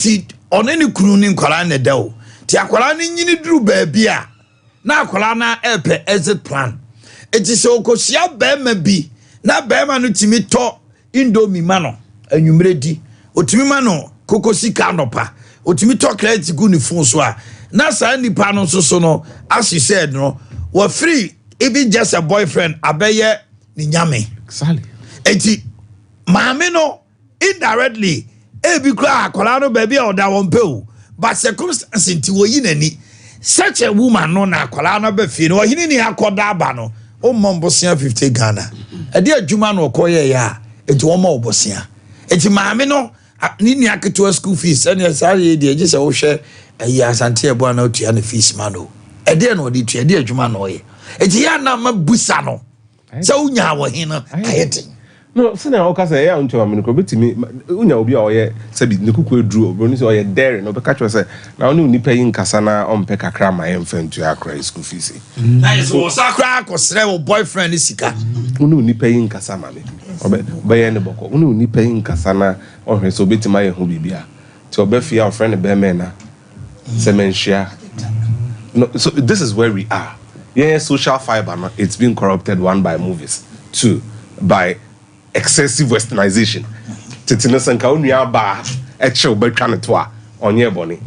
Ti ɔne ne kunu ne nkwaraa na ɛda o. Ti akwaraa no nyini duru baabi a, na akwaraa no ɛrepɛ exit plan. Eti sɛ okohyia bɛrima bi na bɛrima no tumi tɔ Indomie ma no anwummerɛ di, otumi ma no koko sika anɔpa, otumi tɔ credit gu ne phone so a, na saa nipa no nso so no, as you said no, wɔfiri even just a boyfriend abɛyɛ ne nyame. Eti maame no indirectly, ebi kura akwaraa no baabi a ɔda wɔn pɛ o, but circumstance nti wɔyi n'ani. Such a woman no na akwaraa no bɛ fie no, ɔhene ni akɔda aba no, ɔmmɔ mbosea 50 Ghana. Ɛde adwuma na ɔkɔ yɛ yɛ a, eti wɔn ma ɔbosea. Eti maame no ne nua ketewa school fees, ɛnna saa yɛ deɛ gye sɛ wohwɛ ɛyɛ Asante ɛbɔ ana otua ne fees ma no. Ɛdeɛ na ɔde tua, ɛdeɛ adwuma na ɔyɛ. Eti yɛ anam ma busa no sɛ wonya wɔ he no ayɛ den. No, sɛnea ɔka sɛ ɛyɛ a ntua maame no kora, obɛtumi wonya obi a ɔyɛ sɛbi ne kuku aduru obroni sɛ ɔyɛ dɛre na ɔbɛka kyerɛ sɛ na ɔne onipa yi nkasa na ɔmpɛ kakra ma yɛmfa ntua akora yi school fees. Na yɛ sɛ wɔsa koraa akɔsrɛ wo boyfriend ne sika. Wo ne onipa yi nkasa ma me, ɔbɛyɛ ne bɔkɔ. Wo ne onipa yi nkasa na ɔhwɛ sɛ obɛtumi ayɛ ho biribi a, nti ɔbɛ fie a ɔfrɛ ne bɛrima na sɛ manhyia no. So this is where we are. Yɛn social fibre no, it's been corrupted, one, by movies, two, by excessive westernization. Tete no, sɛ nka wo nua baa ɛkyerɛw bɛtwa ne to a, ɔnyɛ bɔne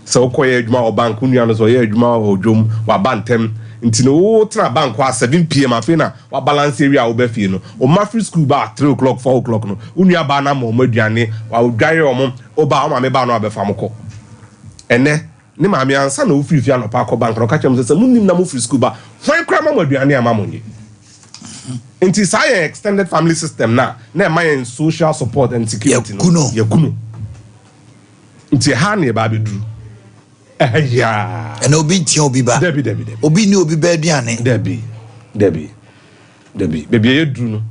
sɛ wokɔyɛ adwuma wɔ bank, wo nua no sɛ ɔyɛ adwuma wɔ dwom waba ntɛm, nti no wotena bank hɔ a 7 p.m. afei na wabalance area a wobɛ fie no, ɔma firi school ba 3 o'clock, 4 o'clock no, wo nua baa no ama ɔmo aduane, wadware ɔmo, ɔba ɔma me ba no abɛfa mo kɔ. Ɛnɛ ne maame ansa na wofiri fie anɔpa akɔ bank na ɔka kyerɛ mo sɛ monim na mofiri school ba, hwan kora ma mo aduane ama mo nye? Nti saa yɛn extended family system na ɛma yɛn social support and security no. Yɛku no. Yɛku no. Nti ɛha na yɛba abɛduru ɛha yaa. Ɛna obi ntia obi ba. Dabi, dabi, dabi. Obi ne obi ba aduane. Dabi, dabi, dabi. Baabi a yɛduru no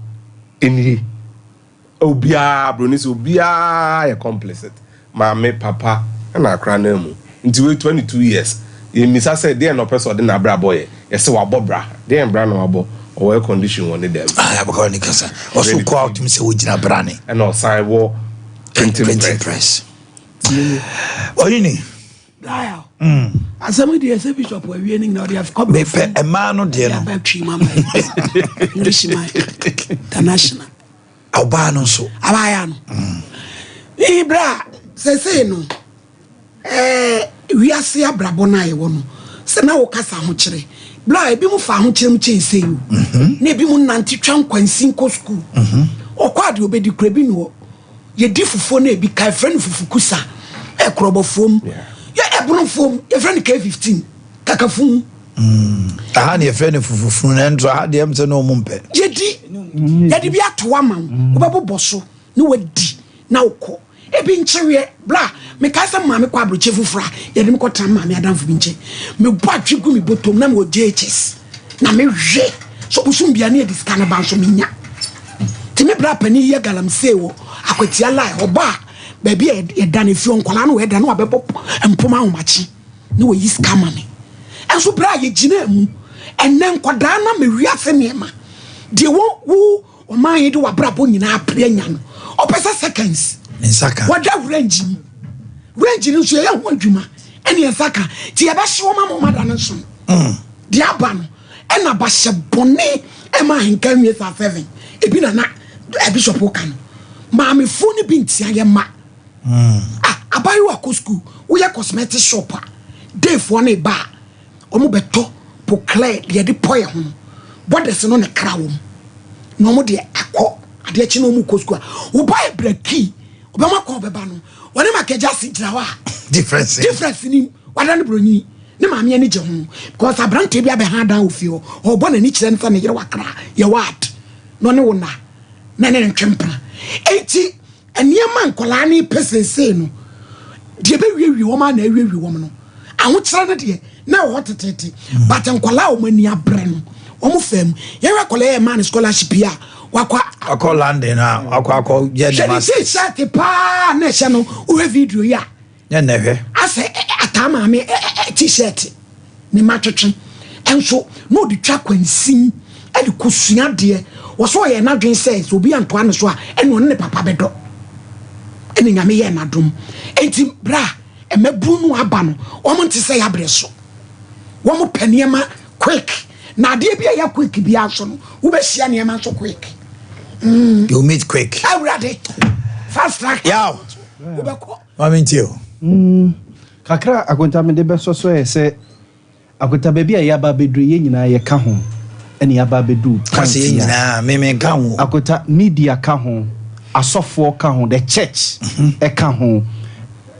ɛnie. Obiara, broni sɛ obiara yɛ complicit, maame, papa, ɛna akora no mu. Nti wei 22 years, yɛmmisa sɛ deɛ na ɔpɛ sɛ ɔde n'abrabɔ yɛ, yɛsɛ wabɔ bra. Deɛ bra na wabɔ? Ɔwɔ air condition wɔ ne dɛm. Ah, abakɔ ne kasa ɔso kɔ a, wotumi sɛ wogyina brane. Ɛna ɔsan wɔ printing printing press. Press ɔyini. Lyle. Asɛm deɛ sɛ bishop awie no nyina ɔde akɔ. Mepɛ mmaa no deɛ no. Abɛtwi ma ma English man international. Ɔbaa no nso. Abaya no ihi berɛ a sɛsei no wiase abrabɔ no a yɛwɔ no sɛ na wokasa ahokyerɛ berɛ a ebi mu fa ahokyerɛ mu kyɛn sei o, na ebi mu nante twa nkwansi nkɔ sukuu, ɔkɔ adeɛ obɛdi kura bi ni hɔ, yɛdi fufuo no ebi ka yɛfrɛ no fufu kusa, ɛkorɔbɔfoɔ mu yɛ ɛbonofoɔ mu, yɛfrɛ no K15 kakafun. Aha ne yɛfrɛ no fufufunu na ɛnto aha deɛ m sɛ ne ɔmo mpɛ. Yɛdi yɛde bi ato ama wo, wobɛbobɔ so na wadi na wokɔ. Ebi nkyeweɛ bra. Mekae sɛ maame kɔ aburokye foforɔ a, yɛde me kɔtena maame adamfo bi nkyɛn. Mebɔ atwe gu me bɔtɔm na mewɔ JHS na mehwɛ so bosom bia ne yɛde sika no ba nso menya. Nti me bra panin yɛ galamsey wɔ Akwatia line hɔ ba a, baabi a yɛda no efie nkwadaa no wɔyɛda no wabɛbɔ mpoma ahomakye na wɔyi sika ma me. Ɛnso bra a yɛgyina mu ɛnɛ nkwadaa na mewiase nneɛma deɛ wo wo ɔman yi de wabrabɔ nyinaa apere anya no, ɔpɛ sɛ seconds ne nsa ka. Wɔda range mu, range no nso yɛyɛ ho adwuma ɛne yɛn nsa ka. Nti yɛbɛhye wɔn ama wɔn ada no nso no deɛ aba no ɛna bahyɛ bɔne ɛma ahenka nwie saa seven ebi na na bishop ka no, maamefoɔ no bi ntia yɛ ma. Ah, abayewa kɔ school, woyɛ cosmetic shop a, dayfoɔ no ba a, wɔn bɛtɔ poclair deɛ yɛde pɔ yɛ ho no, bɔdɛs no ne kra wɔm na wɔn deɛ akɔ adeɛ kyi na wɔn kɔ school a, wɔba yɛ braki ɔbɛma kɔn ɔbɛba no, wɔne makɛgya ase gyina hɔ a difference. Difference ni wada ne broni ne maame ani gye ho because aberanteɛ bi abɛha dan wɔ fie hɔ, ɔbɔ n'ani kyerɛ no sɛ ne yere wakra yɛ wad na ɔne wo na na ne ntwe mpena. Enti nneɛma nkɔlaa ne pɛ seesei no deɛ bɛwiewie wɔn a na awiewie wɔn no, ahokyerɛ no deɛ na ɛwɔ hɔ teteete, but nkɔlaa a wɔn ani abere no, wɔn fam yɛhwɛ akɔlaa yɛ maa no scholarship yi a wakɔ akɔ London a akɔ yɛ ne hwɛ ne masters. T-shirt paa na ɛhyɛ no, wohwɛ video yi a nyɛ nnɛ hwɛ. Asɛ ataa maame T-shirt ne ma twetwe ɛnso na ɔde twa kwansin ɛde kosua adeɛ. Wɔsɔ ɔyɛ n'adwene sɛ obi antoa ne so a, ɛna ɔne ne papa bɛdɔ. Ɛna Nyame yɛɛ n'adom. Enti bra mmabunu no aba no, wɔn nte sɛ yɛabrɛ so. Wɔn pɛ nneɛma quick. Na adeɛ bi a ɛyɛ quick biara nso no, wobɛhyia nneɛma nso quick. You meet quick. Awurade, fast track. Yaw. Wobɛkɔ. Maame ntie o. Kakra a akonta mede bɛsɔ so yɛ sɛ akonta baabi a yɛaba abɛduru yɛn nyinaa yɛka ho ɛna yɛaba abɛduru Ka sɛ yɛn point a nyinaa me me nka ho. Akonta media ka ho, asɔfoɔ ka ho, the church ɛka ho,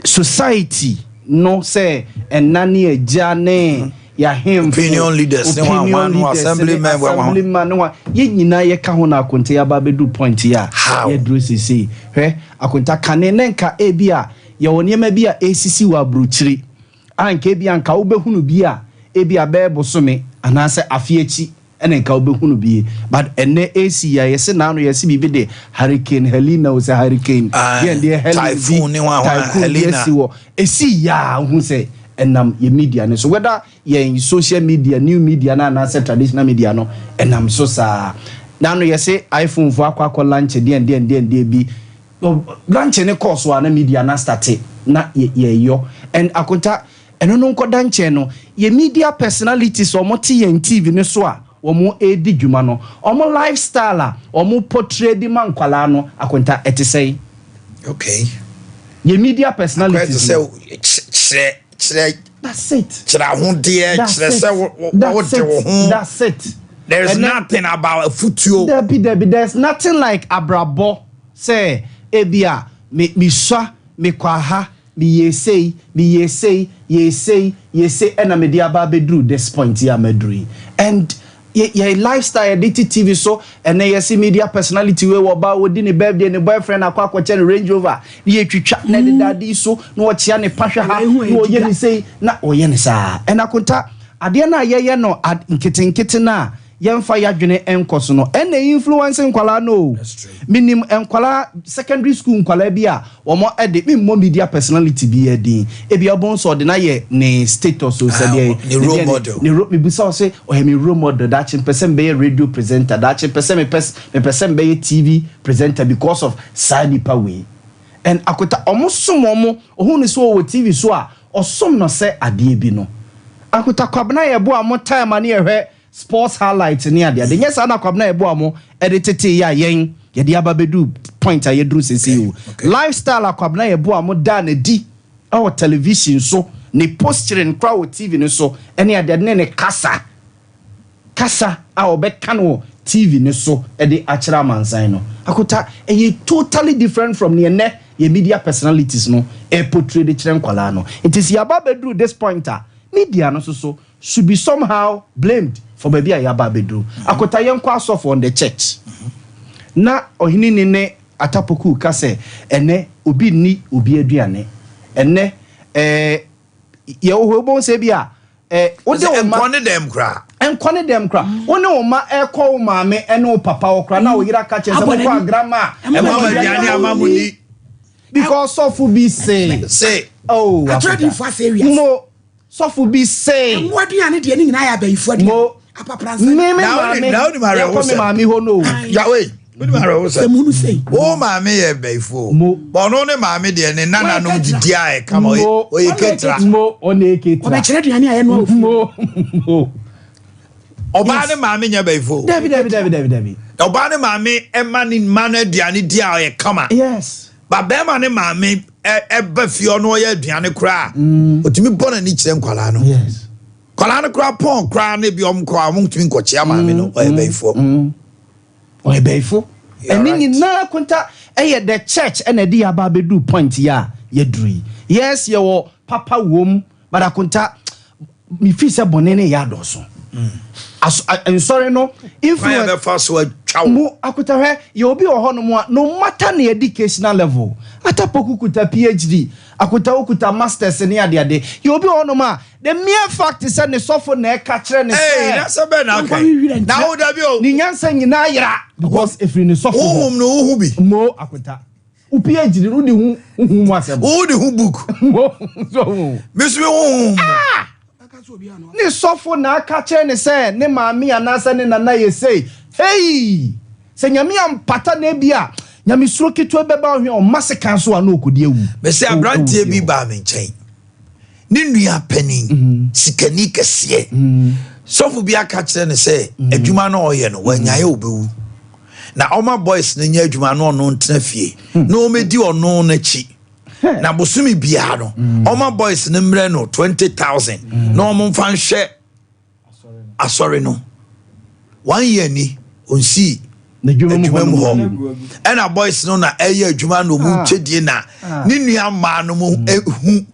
society no sɛ ɛna ne agya ne yɛahemfo, Opinion leaders ne hwan opinion hwan no, leaders ne assemblymen, hwan hwan. assemblyman ne hwan, yɛn nyinaa yɛka ho na akonta yɛaba abɛduru point yi a How? yɛduru seesei. Hwɛ akonta kane ne nka ebi a yɛwɔ nneɛma bi a esisi wɔ aburokyiri a nka ebi a nka wobɛhunu bi a ebi a bɛyɛ bosome anaasɛ afe akyi ɛna nka wobɛhunu bi, but ɛnɛ esi yi a yɛse naano yɛse biribi de Hurricane Helena o sɛ hurricane deɛ deɛ Helen bi typhoon ne hwan hwan, typhoon bi Helena. esi wɔ esi yi a wohu sɛ ɛnam yɛ media ne so, whether yɛn social media, new media no anaasɛ traditional media no, ɛnam so saa. Naano yɛse iPhone fo akɔ launch deɛ deɛ deɛ deɛ bi launch ne kɔɔ so a na media na start na yɛyɔ. And akonta ɛno no nkɔda nkyɛn no, yɛ media personalities a wɔte yɛn TV ne so a wɔn redi dwuma no, wɔn lifestyle a wɔn portray de ma nkwalaa no, akonta ɛte sɛn? Yɛ media Akɔyɛ te personalities sɛ no. kyerɛ kyerɛ That's it. kyerɛ ahodeɛ That's kyerɛ it. sɛ wo That's wode it. wo ho. That's it. There is Ɛnɛ- nothing about afutuo. Dabi dabi, there's nothing like abrabɔ sɛ ebi a me misua mekɔ aha meyɛ sei meyɛ sei yɛ sei yɛ sei ɛna mede aba abɛduru this point yi a maduru yi. And yɛ lifestyle yɛde te TV so ɛnɛ, yɛsi media personality wei wɔ ba wɔdi ne birthday, ne boyfriend akɔkyɛ ne Range Rover ne yɛtwitwa na ɛde dade yi so na ɔkyea ne pa hwɛ ha Ɛho na ɔyɛ ɛdida. ne sei na ɔyɛ ne saa. Ɛna akonta adeɛ no a yɛyɛ no nketenkete no a yɛmfa yɛadwene nkɔ so no ɛna influence nkwalaa no o. That's true. Menim nkwalaa, secondary school nkwalaa bi a wɔn ɛde memmɔ media personality bi yɛ ebi ɔbɔn sɛ ɔde n'ayɛ ne status o sɛ deɛ Ne role model. Ne ro mebisa wo sɛ ɔyɛ me role model, daakye mpɛ sɛ mbɛyɛ radio presenter, daakye mpɛ sɛ mepɛ sɛ mbɛyɛ TV presenter because of saa nipa wei. And akota ɔmo som ɔmo ohun ne so ɔwɔ TV so a ɔsom no sɛ adeɛ bi no. Akota Kwabena yɛ bo a mo time a ne yɛhwɛ sports highlight ne adeɛ ade nyɛ saa na Kwabena yɛ bo a mo ɛde tete yɛ a yɛn yɛde aba bɛdu point a yɛduru sese o. Lifestyle a Kwabena yɛ bo a mo da ne di ɛwɔ television so, ne posturing kora wɔ TV no so ɛne adeɛ ne kasa kasa a ɔbɛka no wɔ TV ne so ɛde akyerɛ amansan no, akota ɛyɛ totally different from neɛ nɛ yɛ media personalities no ɛportray de kyerɛ nkwalaa no. Nti sɛ yɛaba abɛduru this point a, media no nso so should be somehow blamed for baabi a yɛaba abɛduru. Akota yɛnkɔ asɔfo on the church na ɔhene ne Atapoku ka sɛ ɛnɛ obi nni obi aduane ɛnɛ yɛwɔ hɔ ebɔn sɛ bi a wode wo ma Nkɔ ne dɛm koraa. Nkɔ ne dɛm kora wo ne wo ma ɛkɔ wo maame ɛne wo papa wɔ kora na wo yere aka kyerɛ sɛ Abɔ mokɔ n'ani. a grandma Ɛma ɛma ma aduane ama mo ni. Because sɔfo bi se se oh Atwerɛ Akota. diifo asɛ wiase. Mo sɔfo bi se Mmoa aduane deɛ ne nyinaa yɛ abayifo aduane. Mo Apapransa. me me Na wode- maame na wode ma awerɛho yɛkɔ me sɛm. maame hɔ no o. Yawe wode ma awerɛho Sɛ sɛm. mu no sei. Wo maame yɛ bɛyifo. Mo. Ɔno ne maame deɛ ne nananom Wɔyɛ didi a ɛkama Mo. ɔyɛ ketra. Mo ɔne eketra. Ɔbɛkyerɛ aduane a yɛnoa wɔ fie. Mo Ɔbaa ne maame nyɛ bɛyifo. Dabi dabi dabi dabi dabi. Ɔbaa ne maame ɛma ne mma no aduane di a ɔyɛ kama. Ba bɛrima ne maame ɛba fie ɔno ɔyɛ aduane koraa, otumi bɔ n'ani kyerɛ nkwalaa no. Nkwalaa no koraa pɔn koraa ne bi ɔmo kɔ a ɔmo ntumi nkɔkyea maame no ɔyɛ bɛyifoɔ. Ɔyɛ bɛyifo. You are Ɛne right. nyinaa konta ɛyɛ the church ɛna ɛde yɛ aba abɛduru point yi a yɛduru yi. Yes, yɛwɔ papa wom, but akonta mefi sɛ bɔne ne yɛ adɔso. Nsɔre no kwan yɛ influence bɛfa so atwa wo. Mo akotahwɛ yɛ obi wɔ hɔnom a no matter ne educational level, Atapoku kuta PhD, akota okuta masters ne adeade, yɛ obi wɔ hɔnom a the mere fact sɛ ne sɔfo na ɛka kyerɛ ne Ee, sɛ na sɛ bɛn na aka Nkɔ wiwira nkyerɛ. na wo dabi o. Ne nyansa nyinaa yera because efiri ne sɔfo hɔ. Wohum no wohu bi. Mo akota wo PhD no wode hu hu mu asɛm. Wohu de hu book. Mo so hu. Mesu mi wohu mu. Bɛka sɛ obi a na Ne sɔfo na aka kyerɛ ne sɛ ne maame anaasɛ ne nana yɛ sei hei sɛ Nyame ampata na ebi a Nyamesuro ketewa bɛba ɔhwɛ ɔma sekan so a na ɔkɔdi awu. Mese aberanteɛ bi baa me nkyɛn, ne nua panin, sikani kɛseɛ. Sɔfo bi aka kyerɛ no sɛ adwuma no ɔyɛ no wanyaeɛ ɔbɛwu, na ɔma boys no nyɛ adwuma no, ɔno ntena fie na ɔmɛdi ɔno n'akyi, na bosome biara no ɔma boys no mmerɛ no 20,000 na ɔmo mfa nhwɛ asɔre no. One year ni onsii n'adwuma mu adwuma hɔ mu no hɔ mu. Ɛna boys no na ɛyɛ adwuma na ɔmu kyɛdie na ne nua mmaa no mu ehu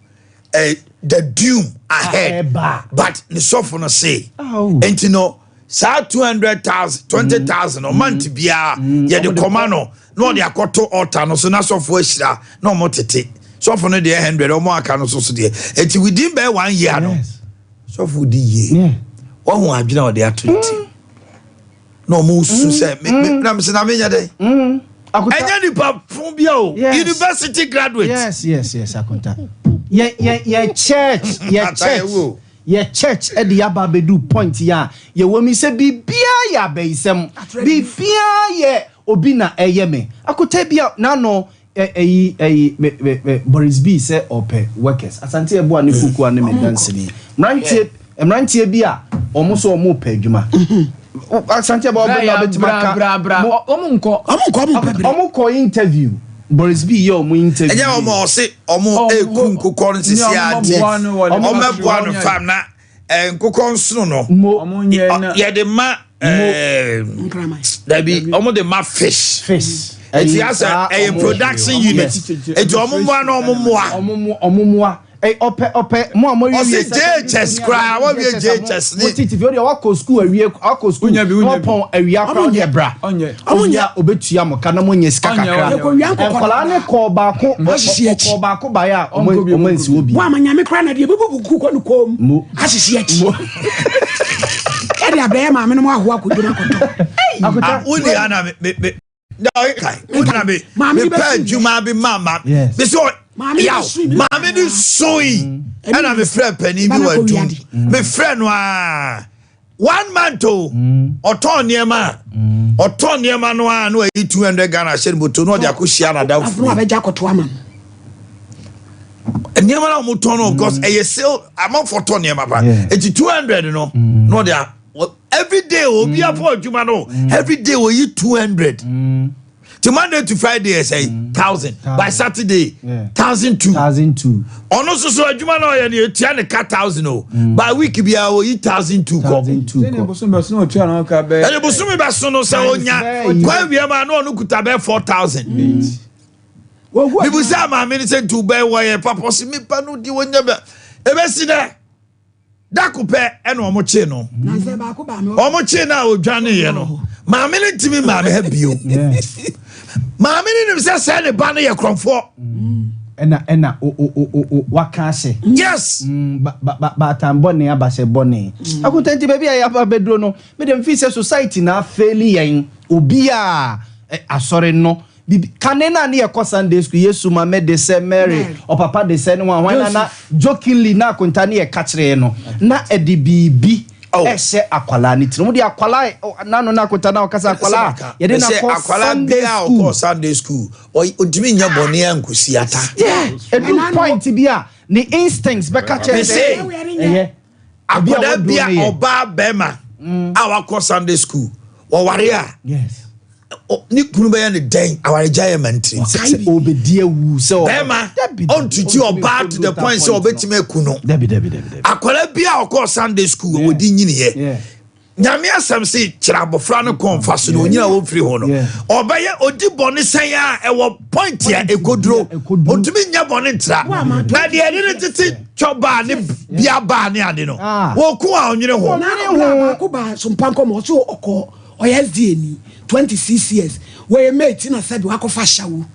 the doom ahead. Ɛba. But ne sɔfo no se Aw. nti no saa 200,000, 20,000 ɔmant biara yɛde Ɔmo de kɔma no na ɔde akɔto altar no so na sɔfo ahyira na ɔmo tete sɔfo no deɛ 100, ɔmo aka no so so deɛ. Eti within bɛyɛ one year no, sɔfo di yie. Wɔn adwene a ɔde ato ne ti na ɔmo su sɛ me na me sɛ na me nyɛ dɛ. Akonta. Ɛnyɛ nipa fun bi o, university graduate. Yes, Akonta. Yɛ church, yɛ Ata church, ewu o. yɛ church ɛde yaba abɛdu point yi a yɛwɔ mi sɛ biribiara yɛ abɛyisɛm, biribiara yɛ obi na ɛyɛ me. Akonta bi a n'ano ɛyi ɛyi me me me Boris B sɛ ɔpɛ workers. Asante Ɛboa ne kuku a ne me dansini. Mmeranteɛ bi a wɔn nso wɔn pɛ adwuma. Asante Ɛboa ɔbɛn na ɔbɛtumi aka. Bra bra, ɔmo nkɔ. Ɔmo nkɔ, ɔmo mpɛ bere. Ɔmo kɔ interview. Boris B yɛ ɔmo interview. Ɛnyɛ ɔmo ɔse ɔmo Ɔmo- eku nkokɔ no sisi Ní ɔmo adi bɔboa no wɔ ne ɔmo factory ɛboa no hɔ. fam na nkokɔ nsono no Mo. Ɔmo nyɛ na yɛde ma Nkraman. Dabi, ɔmo de ma fish. Fish. Eti Ɛyi, asɛ saa ɛyɛ production unit, eti ɔmo mmoa na ɔmo mmoa. Ɔmo mmoa. Ɛ ɔpɛ mo a mo Ɔsi wie JHS koraa, wɔwie JHS mo titi fi o deɛ wakɔ school awie, wakɔ school Wonya bi, wonya bi. wɔpɔn awia koraa Ɔmo ɔdeɛ nyɛ. bra. Ɔnyɛ. Ɔmo nyɛ. Obi a obetua mo ka na mo nyɛ sika Ɔnyɛ, kakra. ɔnyɛ. Yɛkɔ wia nkɔkɔ. Nkɔlaa ne kɔɔ baako Ahyehyɛ akyi. ɔkɔɔ baako baeɛ a ɔmo Ɔnkɔ bi, ɔmo ɔnkɔ nsi wɔ bi. Wo ama Nyame koraa na deɛ bɛbubu kuku no kɔn mu Mo. ahyehye akyi ɛde abrɛ maame no mu ahoa akɔdwuma akɔtɔ. Akota. Wuli ana me na ɔyɛ kai wuli na me Maame me ni pɛ bɛ sun. adwuma bi ma me so Maame ni yaw bɛ sun. maame ni sun yi ɛna me frɛ panin bi Bana wɔ kɔ adum wiade. me frɛ no aa one month o, ɔtɔn nneɛma a ɔtɔn nneɛma no a na wayi 200 Ghana ahyɛ ne bɔtɔ na ɔde akɔ hyia n'adamfo. Afono abɛgya akɔto ama no. Nneɛma na wɔn tɔn no, of course ɛyɛ sale, amanfo tɔ nneɛma pa. Eti 200 no na ɔde a every day obi afɔ adwuma no, every day oyi 200 ti Monday to Friday ɛsɛ 1,000, by Saturday 1,002. 1,002. Ɔno nso so adwuma na ɔyɛ no etua ne ka 1,000 o, by week biara oyi 1,002 kɔ. 1,002 Sɛnea kɔ. bosom bɛ so na ɔtua na ɔka bɛɛ. Ɛne bosomi bɛ so no sɛ onya Bɛɛ kwan wia ma na ɔno kuta bɛ 4,000. Wɔgu. Bibusa maame ni sɛ ntu bɛɛ wɔyɛ papa, ɔsi mi ba no di wɔnya bɛ ebesi dɛ dako pɛ ɛna ɔmo kye no. Nansɛ baako baa me hɔ. Ɔmo kye no a odwane yɛ no, maame no ntumi maame ha bio. Maame no nim sɛ sɛ ne ba no yɛ korɔmfoɔ. Ɛna o o o o o waka ahyɛ. Baatan bɔne abahyɛ bɔne. Akonta nti baabi a yɛaba bɛduro no, mede mfi sɛ society na afail yɛn obi a asɔre no bibi kane na ne yɛkɔ Sunday school, Yesu maame de sɛ Mary, Mary. ɔpapa de sɛ ne wɔn ahwan na na jokingly na akonta ne yɛka kyerɛ no na ɛde biribi Oh. ɛhyɛ akwalaa ne tirim wode akwalaa nano na akonta na ɔkasa akwalaa yɛde na Sɛ kɔ akwalaa Sunday bia a school. ɔkɔ Sunday school ɔntumi nyɛ bɔne ankosi ata. Yeah, edu point bi a ne instincts bɛka kyerɛ Mese, sɛ ɛyɛ Obi a akwadaa waduro bia no yɛ. ɔbaa bɛrima a wakɔ Sunday school wɔware a ne kunu bɛyɛ ne dɛn awaregya yɛ ma ntiri. Sɛ obedi ewu sɛ Bɛrima Dabi, dabi, ɔntuti ɔntumi ɔbaa to the nkɔduru point that sɛ ɔbɛtumi aku no. Dabi, dabi, dabi, dabi. Akwadaa bi a ɔkɔɔ Sunday school wɔdi nyiniɛ, Nyame asɛm se kyerɛ abɔfra no kɔn fa so no onyina wɔmfiri ho no ɔbɛyɛ ɔdi bɔne sɛn a ɛwɔ point a ɛkɔduro ɛkɔduro. ɔntumi nyɛ bɔne ntra Wo ama na deɛ ɛde ne tete twɔ baa ne bia baa ne ade no wɔko a ɔnwene ho. Na bra baako ba sompa nkɔmɔ ɔso ɔkɔ ɔyɛ SDA ni, 26 years, wɔyɛ mate na sɛbi wakɔfa hyɛwo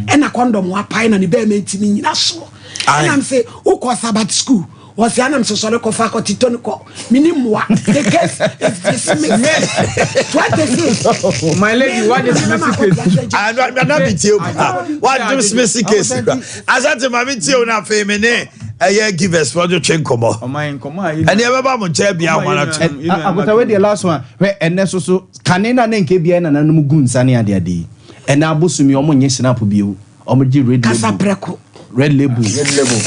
ɛna condom wapae na ne bɛrima ntumi nyina soɔ. Ɛnam sɛ wokɔ Sabbath school, wɔsi anam sɛ sɔre kɔfa akɔtitɔ no kɔ mini mmoa, the case is dismissed, 26. My lady, what is missing case? Ana mi tie o pa wa dismiss case kura. Asante, ma mi tie o na afei mi ne ɛyɛ givers fɔ twe nkɔmɔ. Ɔman nkɔmɔ a yi. Ɛni ɛbɛba mo nkyɛn bia wɔn ato. Akota, wei deɛ last one, hwɛ, ɛnɛ so so kane na ne nke bia nananom gu nsa ne adeade yi. Ɛnɛ abosom yi ɔmo nye snap bio, ɔmo gye red Kasa label. Prɛko. Red label. Red label.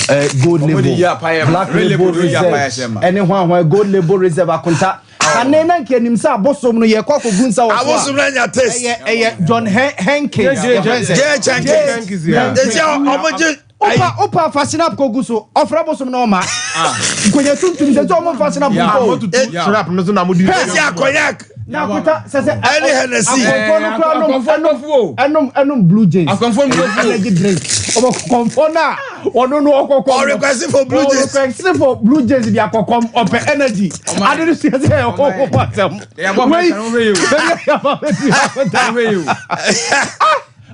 Gold Ɔmo de label. yi apayɛ ma. Black Red label label de yi apayɛ reserve. sɛ ma. Ɛne hwan hwan gold label reserve akonta. Kane na nka anim sɛ abosom no yɛkɔ akɔgu nsa wɔ so a. Abosom no anya taste. Ɛyɛ John Henkins. J.J. Yɛfrɛ no sɛ- J.H. Jenkins. Jenkins, yeah. They say ɔmo gye Opa opa fa snap kogu so ɔfrɛ bosom na ɔma nkonya tuntum sɛ sɛ ɔmo nfa snap Yeah. nkɔ o. Motutu trap no so na mo di. Ɛsi akɔyak. Na akuta sɛ sɛ Ɛne Hennessy. akɔnfɔ no kura nom Akɔnfɔ ɛnom nkofu o. ɛnom blue jeans. Akɔnfɔ nkofu o. Energy drink ɔbɛ kɔnfɔ na ɔno no ɔkɔkɔm. Ɔ request for blue jeans. Ɔ request for blue jeans di akɔkɔm ɔpɛ energy. Ɔman- Ade no sua sɛ ɛwɔ kɔkɔ asɛm. Yɛabɔ America no, wohwɛ yi o. Bɛbi yaba bɛbi akuta. Wohwɛ yi o.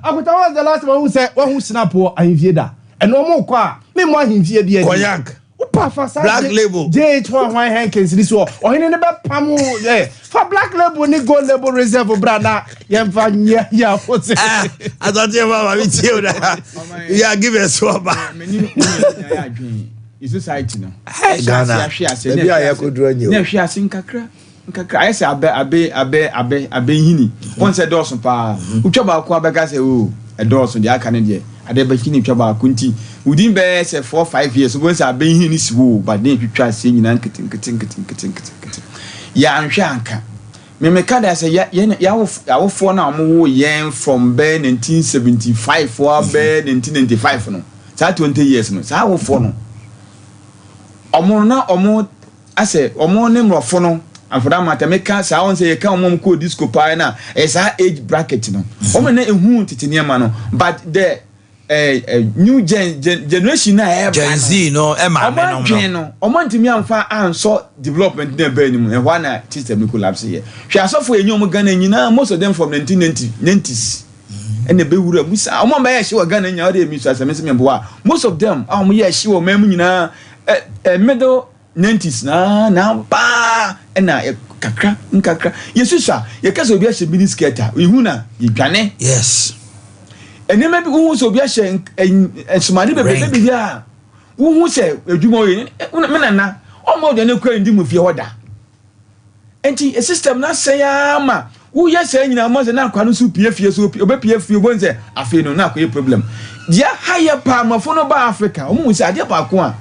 Akuta, when was the last time wahu sɛ wahu snap wɔ ahemfie da? Ɛna ɔmo kɔ a mi mu ahemfie bi adi. Cognac. Wopa fa saa Black label. JH hwan hwan Henkins ni so ɔhene ne bɛ pam ɛ fa black label ni gold label reserve bra na yɛmfa nyɛ yɛ afɔse. Ah, asante ma ma mi tie o da. Yeah, give us one ba. Many yɛ adwene yi society no. Hey, Ghana. Ahwe ase. Baabi a yɛkɔduru anyi o. Ne ahwe ase nkakra nkakra ayɛ sɛ abɛ abɛ abɛ abɛ abɛ nhini wɔn sɛ dɔɔso paa wotwa baako abɛka sɛ o ɛdɔɔso deɛ aka ne deɛ ade bɛhini twa baako nti within bɛyɛ sɛ 4, 5 years wɔn sɛ abɛ nhini si hɔ o, but ne twitwa ase nyinaa nkete nkete nkete nkete nkete nkete yɛanhwɛ anka mmemmeka da sɛ yɛ yɛn yɛawofoɔ no a wɔwɔ yɛn from bɛyɛ 1975 wa bɛyɛ 1995 no, saa 20 years no, saa awofoɔ no ɔmo na ɔmo asɛ ɔmo ne mmorɔfo no afɔdà mata meka saa wɔn sɛ yɛka ɔmo kɔ disco paa na ɛyɛ saa age bracket no ɔmo na ehu tete nneɛma no, but the new generation na ɛyɛ Gen Z no ɛ maame ɔmo nom adwene no. no ɔmo ntumi anfa ansɔ development na ɛbɛn mu ɛhɔ ana system no collapse. Yɛ hwɛ asɔfo yɛ nye ɔmo Ghana nyinaa, most of them from 1990s ɛna ɛbɛwura mu saa ɔmo a bɛyɛ ɛhye wɔ Ghana nyinaa ɔde emi so asɛm ɛsɛ mi boa most of them a ɔmo yɛ ɛhye wɔ ɔman mu nyinaa ɛ ɛ middle 90s na paa ɛna ɛ kakra nkakra yɛsusu a yɛka sɛ obi ahyɛ mini skirt a ihu na yɛdwane. Nneɛma bi wohu sɛ obi ahyɛ nsomade bebree Ring. bi a wohu sɛ adwuma oyɛ me nana ɔma ɔde ne kura ndi mu fie hɔ da nti system na sɛn ama woyɛ sɛ nyinaa mo sɛ na akwa no so pie fie so obɛpie fie obɛn sɛ afei no na akɔyɛ problem deɛ ha yɛ paa mmɔfo no ba Africa ɔmo hu sɛ adeɛ baako a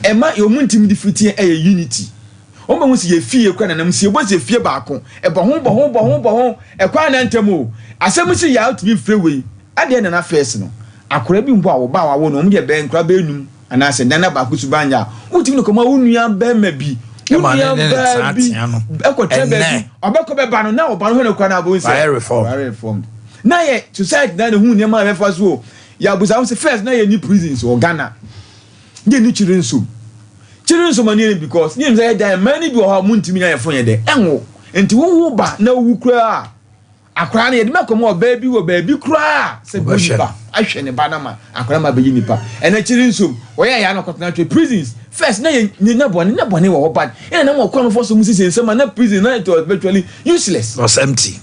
ɛma ɔmo ntumi de fiti ɛyɛ unity. Ɔmo bɛ hu sɛ yɛ fie kura nanam si ebo sɛ fie baako ɛbɔ ho bɔ ho bɔ ho bɔ ho ɛkwan na ntɛm o asɛm si yɛ atumi fire wei adeɛ nana first no akora bi mpo a wɔba a wawo no ɔmo yɛ bɛn nkora bɛɛ num anaasɛ nana baako so ban yɛ a wotumi no kɔma wo nua bɛrima bi wo Ɛma nua ne baa bi tenatea no. ɛkɔtena Ɛnnɛ. baabi ɔbɛkɔ bɛba no na ɔba no hwɛ no kora no abɔ nsɛ Wayɛ reform. wayɛ reformed na yɛ society na ne hu nneɛma a bɛfa so o yɛ abusa sɛ first na yɛ ni prisons wɔ Ghana yɛ ni kyiri nsom kyiri nsom ani yɛ because ne yɛ sɛ yɛ dan mmaa ni bi wɔ hɔ a mo ntumi na yɛ fo yɛ dɛ ɛnwo nti wowo ba na owu koraa akwaraa no yɛde mɛ kɔmɔ ɔbaa bi wɔ baabi koraa sɛ bi Ɔbɛhwɛ nipa ahwɛ ne ba na ma akwaraa ma bɛyi nipa ɛnɛ kyiri nsom wɔyɛ yɛ anakɔtena twɛ prisons first na yɛ na bɔne wɔ hɔ bad ɛna na wɔn kɔn fɔ so mu sisi nsɛm a na prison na it was virtually useless. Was empty.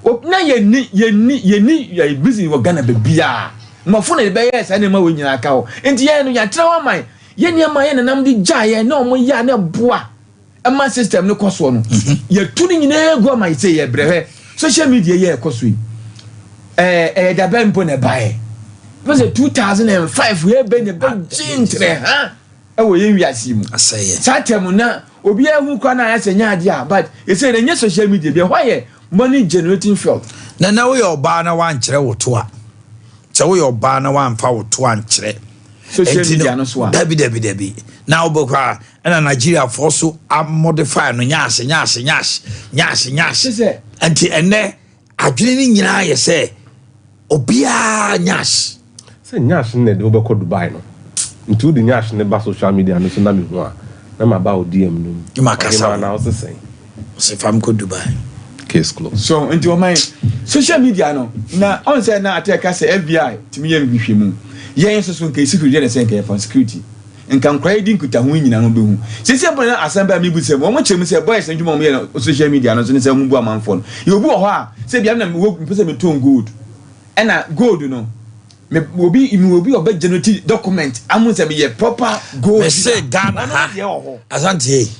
Na yɛ ni yɛ prison wɔ Ghana baabiara mmɔfo na yɛbɛyɛ saa nneɛma wɔ nyinaa ka hɔ nti yɛn no yɛatena hɔ aman yɛ nneɛma yɛ nenam de gya yɛn na wɔn yɛ a na ɛboa ɛma system no kɔ soɔ no yɛtu ne nyinaa gu ama yɛ sɛ yɛ brɛ hɛ social media yɛ ɛkɔ so yi ɛɛ dabɛ mpo na ɛbaeɛ bɛ sɛ 2005 yɛ bɛ na bɛ gye ntere ha ɛwɔ yɛn wiase yi mu. Asɛyɛ. Saa tɛm na obiara hu kwan na ayɛ sɛ nyɛ adeɛ a but yɛsɛ yɛ nyɛ social media bi ɛhɔ ayɛ money generating field. Na woyɛ ɔbaa na wankyerɛ wo to a sɛ woyɛ ɔbaa na wamfa wo to ankyerɛ Social Enti media no so a. Dabi dabi dabi na wobɛkɔ a ɛna Nigeriafoɔ so amodify no nyaahye nyaahye nyaahye nyaahye nyaahye. Nti ɛnɛ adwene no nyinaa yɛ sɛ obiara nyaahye. Sɛ nyash no na ɛde wobɛkɔ Dubai no nti wode nyash no ba social media no so na mehu a na maba wo DM no mu. Na makasa Ɔhema wo. na wo sesɛn. Sɛ fam kɔ Dubai. Case closed. So nti ɔman social media no na ɔn sɛ na ate ɛka sɛ FBI tumi yɛ nhwehwɛ mu yɛn nso so nka security yɛ na sɛ nka yɛfa security nka nkora yi di nkitaho nyinaa no bɛhu sisi ɛbɛn na asɛm bɛn mi bu sɛ wɔn kyerɛ mu sɛ boys ndwuma wɔn yɛ no social media no so ne sɛ wɔn bu amanfoɔ no yɛ obi wɔ hɔ a sɛ bia na wo mpɛ sɛ mi tɔn gold ɛna gold no me obi ɔbɛ generate document amu sɛ mi yɛ proper gold Mese dealer. Ghana Ɔno ha deɛ wɔ hɔ. Asante,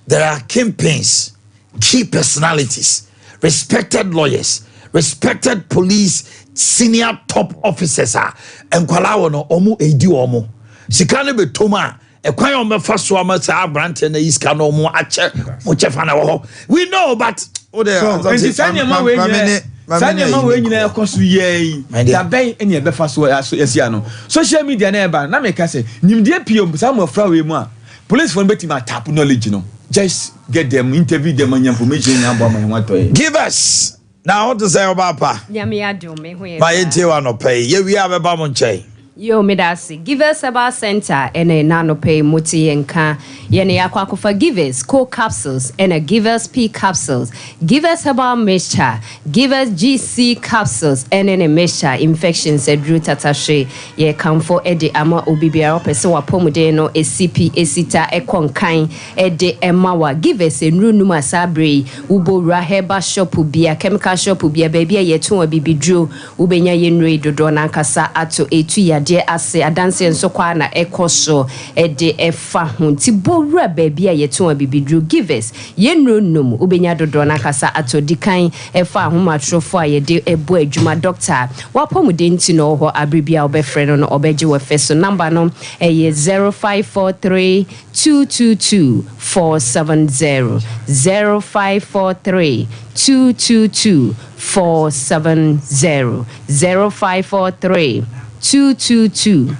there are kingpins, key personalities, respected lawyers, respected police. Senior top officers a nkwalaa wɔ no, ɔmo edi wɔn sika no bɛtɔ mu a, ɛkwan a wɔbɛfa so ama saa aberanteɛ no ayi sika no, ɔmo akyɛ mo kyɛ fa na ɛwɔ hɔ. We know, but o de So nti saa nneɛma wei nyinaa, saa nneɛma wei nyinaa ɛkɔ so yɛ yi, dabɛn ɛne ɛbɛfa so aso ɛsi ano? Social media na ɛba na meka sɛ nimdeɛ pii wɔ saa mmɔfra wei mu a policefoɔ no bɛtumi atap knowledge no, just get them, interview them, anya information nya aboa ma yɛn ho atɔ yɛ. Give us na wote sɛ ɔba pa. Nyame adom, me ho yɛ. Ma yɛntie wɔ anɔpa yi, yɛwie a bɛba mo nkyɛn. Yo, meda ase. Givers Herbal Center ɛna ɛna anɔpa yi mote yɛn nka. Yɛne yɛakɔ akɔfa Givers Co capsules ɛna Givers P capsules, Givers Herbal mixture, Givers GC capsules ɛne ne mixture, infections aduru tatahwe. Yɛkamfo ɛde ama obi biara ɔpɛ sɛ wapɔmuden no esi pi esi ta, ɛkɔ nkan ɛde ɛma wa. Givers nnuru num a saa bere yi wobɔ wura herbal shop bia, chemical shop bia, baabi a yɛtɔn abibiduro, wobɛnya yɛn nnuro yi dodoɔ n'ankasa ato. Etu yadeɛ ase adanseɛ nso kɔ a na ɛkɔ so ɛde ɛfa ho. Nti bɔ wura baabi a yɛtɔn abibiduro, Givers yɛn nnuro num, wobɛnya dodoɔ n'ankasa ato. Di kan ɛfa ahomatorofo a yɛde ɛbɔ adwuma, doctor wapɔmuden ti na ɔwɔ hɔ. Abere bi a wobɛfrɛ no no, ɔbɛgye wɔ fɛ so. Number no ɛyɛ 0543 222 470, 0543 222 470, 0543 222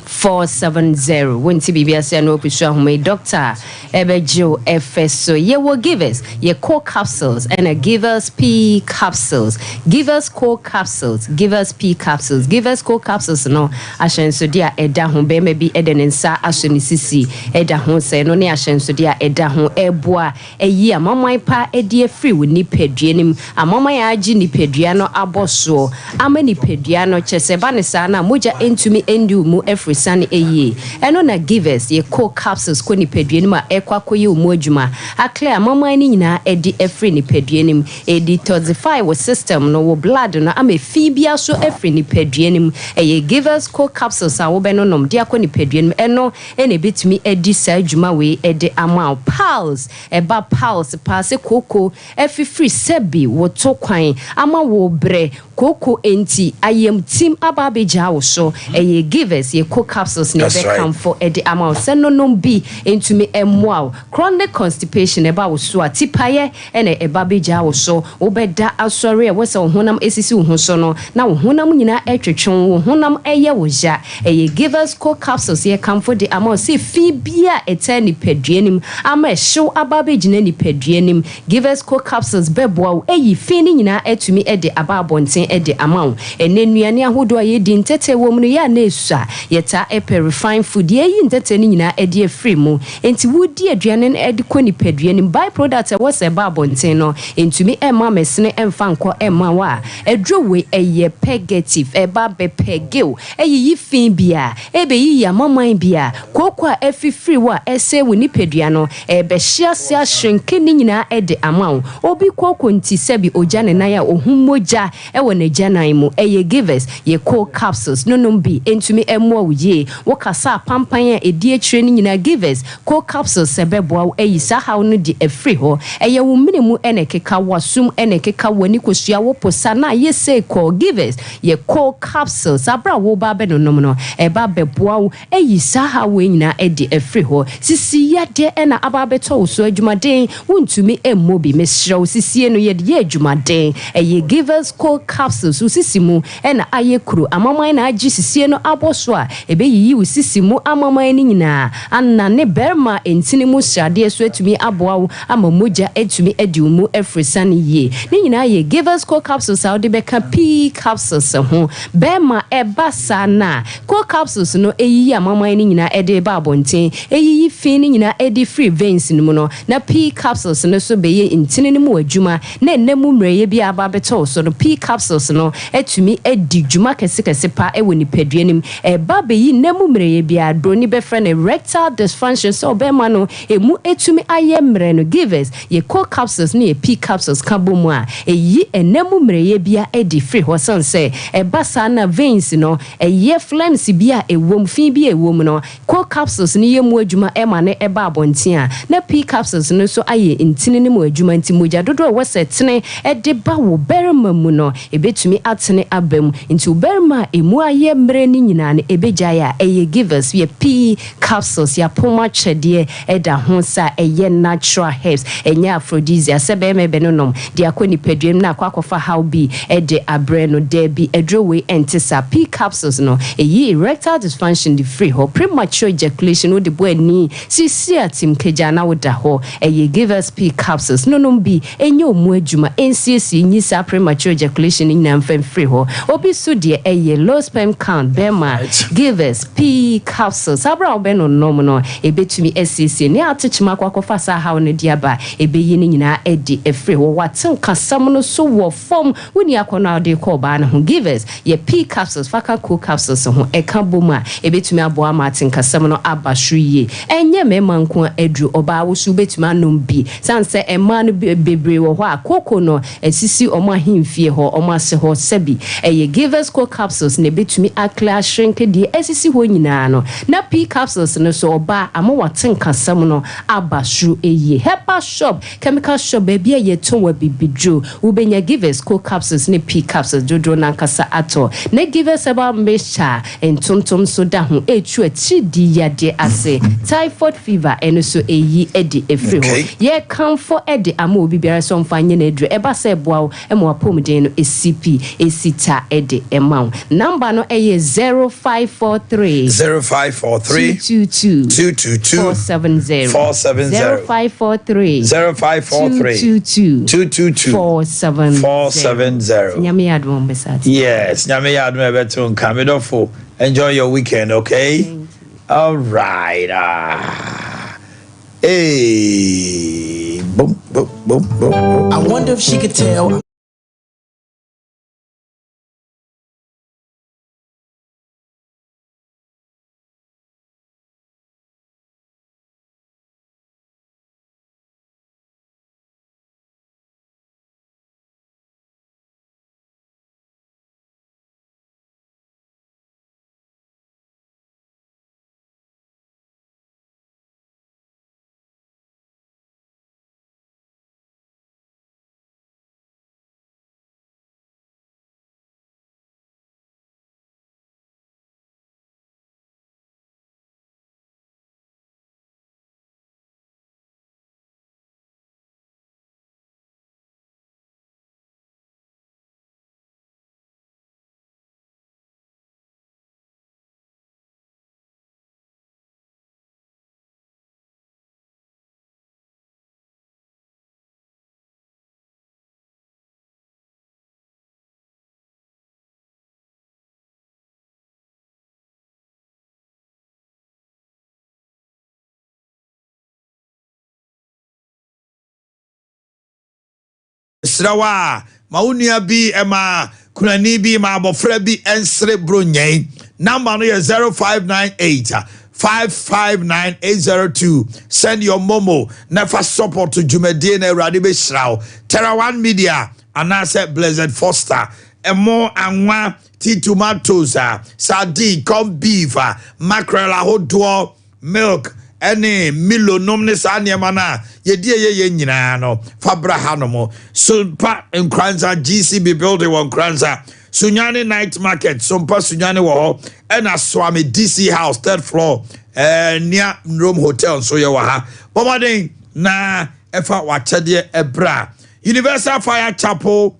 470. Wonti biribi ase na wɔpɛsu ahoma yi, doctor ɛbɛgye wo ɛfɛ so. Yɛwɔ Givers yɛ Co capsules ɛna Givers P capsules, Givers Co capsules, Givers P capsules. Givers Co capsules no, ahyɛnsodeɛ a ɛda ho, bɛrima bi ɛde ne nsa ahyɛ ne sisi ɛda ho sɛ no ne ahyɛnsodeɛ a ɛda ho. Ɛboa ɛyi amaman pa ɛde afiri wo nipadua no mu, amaman a agye nipadua no abɔ soɔ ama nipadua no kyɛ sɛ ɛba ne saa no a, mogya ntumi ndi wo mu afiri sane ɛyie. Ɛno na Givers yɛ Co capsules kɔ nipadua no mu a, ɛkɔ akɔyɛ wo mu adwuma, aclear amaman no nyinaa ɛde afiri nipadua no mu, ɛdetoxify wo system no, wo blood no, ama efi bia so afiri nipadua no mu. Ɛyɛ Givers Co capsules a wobɛnonom de akɔ nipadua no mu, ɛno ɛna ɛbɛtumi adi saa adwuma wei ɛde ama wo. Piles ɛba, piles paa sɛ kooko ɛfifiri sɛbi woto kwan ama wo brɛ kooko, enti ayamtim aba abɛgyaa wo so. Ɛyɛ Givers yɛ Co capsules ne ɛbɛkamfo ɛde ama wo sɛ nonom bi ntumi ɛmmoa wo. Chronic constipation ɛba wo so a, tipaeɛ ɛna ɛba bɛgyaa wo so. Wobɛda asɔre a ɛwɔ sɛ wo honam esisi wo ho so no, na wo honam nyinaa ɛtwetwe, wo honam ɛyɛ wo ya. Ɛyɛ Givers Co capsules yɛ kamfo de ama wo sɛ fi bia ɛtɛ nipadua nim ama ɛhyew aba abɛgyina nipadua nim, Givers Co capsules bɛboa wo ɛyi fi no nyinaa atumi ɛde aba abɔnten ɛde ama wo. Ɛnɛ nnuane ahodoɔ a yɛdi, ntɛtɛ wɔ mu no, yɛ a na esu a yɛtaa ɛpɛ refined food. Yɛyi ntɛtɛ no nyinaa ɛde afiri mu, nti wodi aduane no ɛde kɔ nipadua nim, by product ɛwɔ sɛ ɛba abɔnten no ntumi ɛma mɛsene ɛmfa nkɔ ɛma wo a, aduro wei ɛyɛ purgative, ɛba bɛpurge, ɛyiyi fi bi a ɛbɛyiyi amaman bi a kooko a ɛfifiri wɔ a ɛsɛ wo nipadua no, ɛbɛhyɛ ase ahyenke ne nyinaa ɛde ama wo. Obi kooko nti sɛbi ogya ne nan a, ohun mogya ɛwɔ n'agyanan mu. Ɛyɛ Givers yɛ Co capsules nonom bi ntumi ɛmmoa wo yie. Wokasa apampan a ɛdi akyire no nyinaa, Givers Co capsules ɛbɛboa wo ayi saa haw no de afiri hɔ. Ɛyɛ wo mene mu ɛna ɛkeka, w'asom ɛna ɛkeka, w'ani kosua wo posa na ayɛ sei kɔ Givers yɛ Co capsules. Abere a woba abɛnonom no, ɛba bɛboa wo ayi saa haw wei nyinaa ɛde afiri hɔ. Sisi yadeɛ ɛna aba abɛtɔ wo so, adwumaden wontumi mmɔ bi, mesrɛ wo, sisie no yɛde yɛ adwumaden. Ɛyɛ Givers Co capsules. Wo sisi mu ɛna ayɛ kuro, amaman na agye sisie no abɔ so a, ɛbɛyiyi wo sisi mu amaman no nyinaa anane bɛrima ntini mu sradeɛ so, atumi aboa wo ama mogya atumi adi wo mu afiri sane yie. Ne nyinaa yɛ Givers Co capsules a wode bɛka P capsules ho. Bɛrima ɛba saa na Co capsules no ɛyiyi amaman no nyinaa ɛde ba abɔnten, ɛyiyi fi no nyinaa ɛde firi veins no mu no, na P capsules no so bɛyɛ ntini no mu adwuma na ɛnɛ mu mmerɛyɛ bi a aba abɛtɔ wo so no, P capsules no atumi adi dwuma kɛsekɛse pa ɛwɔ nipadua no mu, ɛba bɛyi. Ɛyi nna mu mmerɛyɛ biara, broni bɛfrɛ no erectile dysfunction, sɛ ɔbɛrima no emu etumi ayɛ mmerɛ no. Givers yɛ co capsules ne yɛ P capsules ka bɔ mu a, ɛyi ɛnna mu mmerɛyɛ bia ɛdi firi hɔ. San sɛ ɛba saa na veins no ɛyɛ phlegms bi a ɛwɔ mu, fi bi a ɛwɔ mu no, co capsules no yɛ mu adwuma ɛma ne ɛba abɔnten a, na P capsules no nso ayɛ ntini no mu adwuma. Nti mogya dodoɔ a ɛwɔ sɛ tene ɛde ba wo bɛrima mu no, ɛbɛtumi atene aba mu. Nti wo bɛrima a emu ayɛ mmerɛ no nyinaa no, ɛbɛgyae a ɛyɛ Givers yɛ P capsules. Yɛapom akyɛdeɛ ɛda ho sa ɛyɛ natural herbs, ɛnyɛ aphrodisiac sɛ bɛrima bɛ no nom de akɔ nipadua mu na akɔ akɔfa haw bi ɛde abrɛ no. Daabi, aduro wei ɛnte saa. P capsules no ɛyi erectile dysfunction de firi hɔ, premature ejaculation, wode bɔ ani sisi atim kagya na woda hɔ. Ɛyɛ Givers P capsules nonom bi, ɛnyɛ ɔmu adwuma, ɛnsiesie nyi saa premature ejaculation no nyinaa mfa mfiri hɔ. Obi so deɛ ɛyɛ low sperm count, bɛrima, Givers P capsules, saa berɛ a wobɛno nom no, ɛbɛtumi asiesie ne atekyema akɔ akɔfa saa haw no de aba, ɛbɛyi no nyinaa adi afiri hɔ. Wate nkasɛm no so wɔ fam, wonni akɔnnɔ a wode kɔ ɔbaa no ho. Givers yɛ P capsules faka co capsules ho ɛka bɔ mu a, ɛbɛtumi aboa ama atenkasɛm no aba soro yie. Ɛnyɛ mmarima nko a aduru, ɔbaa wo so wobɛtumi anom bi, sane sɛ mmaa no bebree wɔ hɔ a koko no asisi ɔmo ahemfie hɔ, ɔmo ase hɔ. Sɛbi, ɛyɛ Givers co capsules na ɛbɛtumi aclear, ashrink deɛ asisi hɔ nyinaa no, na P capsules no so ɔbaa ama wate nkasɛm no aba soro yie. Herbal shop, chemical shop, baabi a yɛtɔn wɔ bibiduro, wobɛnya Givers co capsules ne P capsules dodoɔ nankasa atɔ. Na Givers herbal mixture ntontom nso da ho, ɛtu akyiri yadeɛ ase, typhoid fever, ɛno so ɛyi ɛde ɛfiri hɔ. Yɛkamfo ɛde ama obi biara sɛ ɔmfa nyɛ n'aduro. Ɛba sɛ ɛboa wo ɛma wapɔmuden no ɛsi pi ɛsi ta ɛde ɛma wo. Number no ɛyɛ 0543 0543 222 222 470. 470. 0543 0543 222 222 470. 470. Nyame yɛ adom bɛsa. Yes, nyame yɛ adom a ɛbɛto nka. Medɔfo, enjoy your weekend, okay? All right. Ah. Hey. Boom, boom, boom, boom, boom. I wonder if she could tell. Serɛ wo a, ma wo nua bi, ma kunani bi, ma abɔfra bi nsere bro nyɛn. Number no yɛ 0598 559802. Send your MoMo na fa support dwumadie na Awurade bɛhyira wo. Terra One Media anaasɛ Blessed Foster, ɛmo, anwa, tea, tomatoes a, sardine, corn beef a, mackerel ahodoɔ, milk ɛne Milo nom ne saa nneɛma no a yɛdi ɛyɛ yɛn nyinaa no, fa bra ha nom. Sompa Nkransa, GCB building wɔ Nkransa, Sunyane night market, Sompa Sunyane wɔ hɔ, ɛna Suame DC House, third floor, nea Rome Hotel nso yɛ wɔ ha. Bɔmmɔden na ɛfa w'akyɛdeɛ ɛbra Universal Fire Chapel,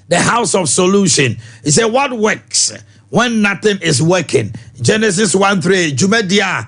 the house of solution. He said, "What works when nothing is working?" Genesis 1:3. Dwumadie a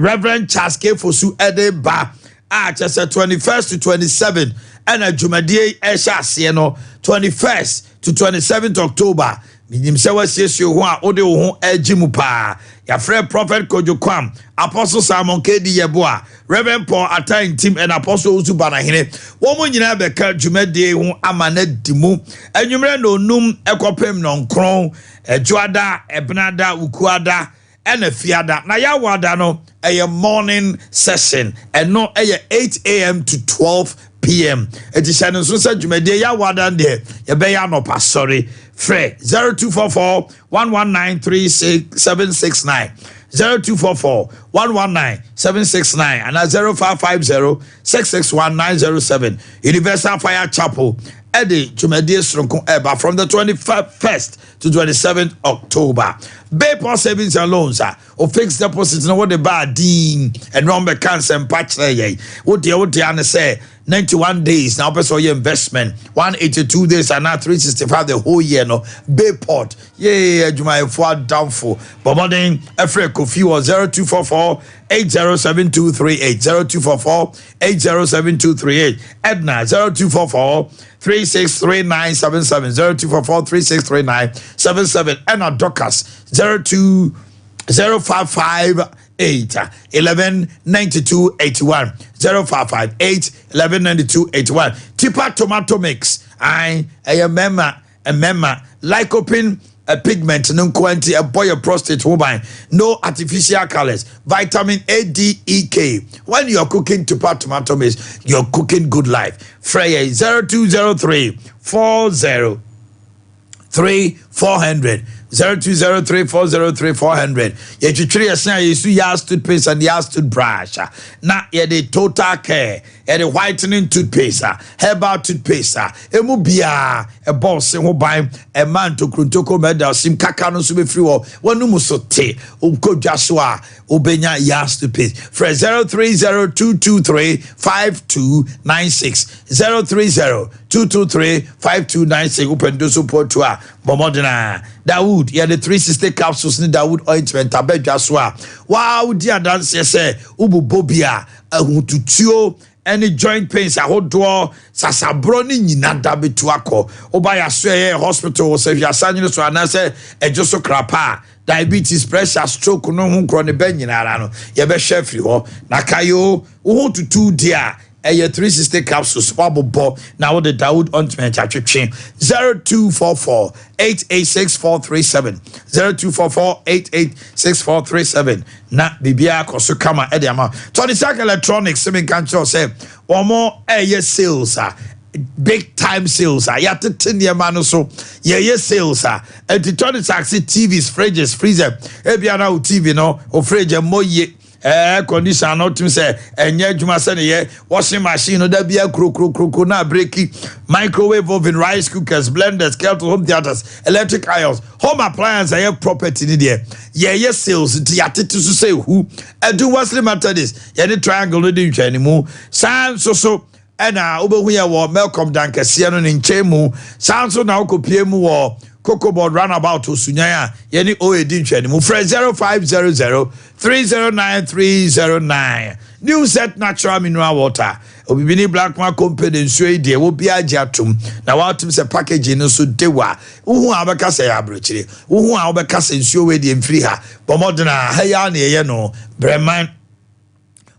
Reverend Charles K. Fosu ɛde ba a kyerɛ sɛ 21st to 27 ɛna dwumadie yi ɛhyɛ aseɛ no, 21st to 27th October. Menim sɛ wasiesie ho a wode wo ho agyi mu paa. Yɛafrɛ Prophet Kojo Kwam, Apostle Simon K.D. Yeboah, Reverend Paul Atta Ntim and Apostle Owusu Banahene. Wɔn nyinaa bɛka dwumadie ho ama no adi mu. Anwummerɛ nnɔnnum kɔpem nnɔnkron, Ɛdwoada, Ɛbenada, Wukuada, ɛna Fiada. Na Yawoada no ɛyɛ morning session. Ɛno ɛyɛ 8 a.m. to 12 p.m. Eti hyɛ no nso sɛ dwumadie Yawoada no deɛ, yɛbɛyɛ anɔpa sɔre. Frɛ 0244 119 769, 0244 119 769 ana 0550 661 907. Universal Fire Chapel ɛde dwumadie soronko ɛba from the 21st to 27th October. Bayport Savings and Loans a o fixed deposit no, wode ba din ɛno bɛka nsɛmpa kyerɛ yɛn. Wodeɛ ane sɛ 91 days na wopɛ sɛ ɔyɛ investment, 182 days anaa 365, the whole year no. Bayport yee, adwumayɛfoɔ adamfo. Bɔ mmɔden ɛfrɛ Kofi wɔ 0244 807238, 0244 807238. Edna, 0244 363977, 0244 363977. Ɛna Dorcas, 02 0558 11 92 81, 0558 11 92 81. Tipa tomato mix ae, ɛyɛ mmarima mmarima lycopene a pigment no nko nti ɛbɔ your prostate ho ban. No artificial colours, vitamin A, D, E, K. When you're cooking Tipa tomato mix, you're cooking good life. Frɛ yɛ 0203 40 3 400, 0203 403 400. Yɛtwitwiri yɛsen a yɛsu Yas toothpaste and Yas toothbrush a na yɛde Total Care, yɛde whitening toothpaste a, herbal toothpaste a emu biara ɛbɔ ɔse ho ban, ɛma ntokuro ma ɛda ɔsim kaka no nso bɛfiri hɔ. Wɔnum so te okɔ dwa so a, wobɛnya Yas toothpaste. Frɛ 0302 23 5296, 0302 23 5296. Wopɛ ndo so pɔtu a, bɔ mmɔden a Dawood yɛde 360 capsules ne Dawood ointment abɛdwa so a waa wodi adanseɛ sɛ wobobɔ bi a, ahututuo ɛne joint pains ahodoɔ, sasaborɔ ne nyina da bɛtu akɔ. Woba yɛaso ɛyɛ hospital sɛ hwiasa so anaasɛ ɛdwo so krapa a, diabetes, pressure, stroke no ho nkorɔ ne bɛ nyinara no, yɛbɛhwɛ afiri hɔ. Na kayo wo ho tutu di a, ɛyɛ 360 capsules wabobɔ na wode Dawood ointment atwetwe. 0244 886437, 0244 886437 na biribiara kɔ so kama ɛde ama. Tony Sack Electronics sɛ menka nkyerɛw sɛ wɔn ɛyɛ sales a, big time sales a yɛatete nneɛma no so. Yɛyɛ sales a ɛnti Tony Sack se TVs, fridges, freezer, ebia na wo TV no, wo fridge ɛmmɔ yie, air condition no tumi sɛ ɛnyɛ adwuma sɛ ne yɛ, washing machine no da bia kurokurokuro na abreki, microwave oven, rice cookers, blenders, kettle, home theatres, electric irons, home appliance, ɛyɛ property ni deɛ, yɛyɛ sales nti yɛatete so sɛ ehu. Ɛdu Wesley Methodist, yɛne triangle no di nhwɛnimu saa nso so, ɛna wobɛhu yɛ wɔ Melcom dankɛseɛ no ne nkyɛn mu. Saa nso na wokɔpie mu wɔ Cocoa Board roundabout Osunyan a yɛne oed nhwɛnimu. Frɛ 0500 309 309. New Set Natural Mineral Water, Obibini Blackman Company nsuo yi deɛ, wobi agye atom na watom sɛ packaging no nso de wa wohu a, wobɛka sɛ yɛ aburokyire. Wohu a, wobɛka sɛ nsuo wei deɛ mfiri ha. Bɔ mmɔden a ha yi a na yɛyɛ no Brɛman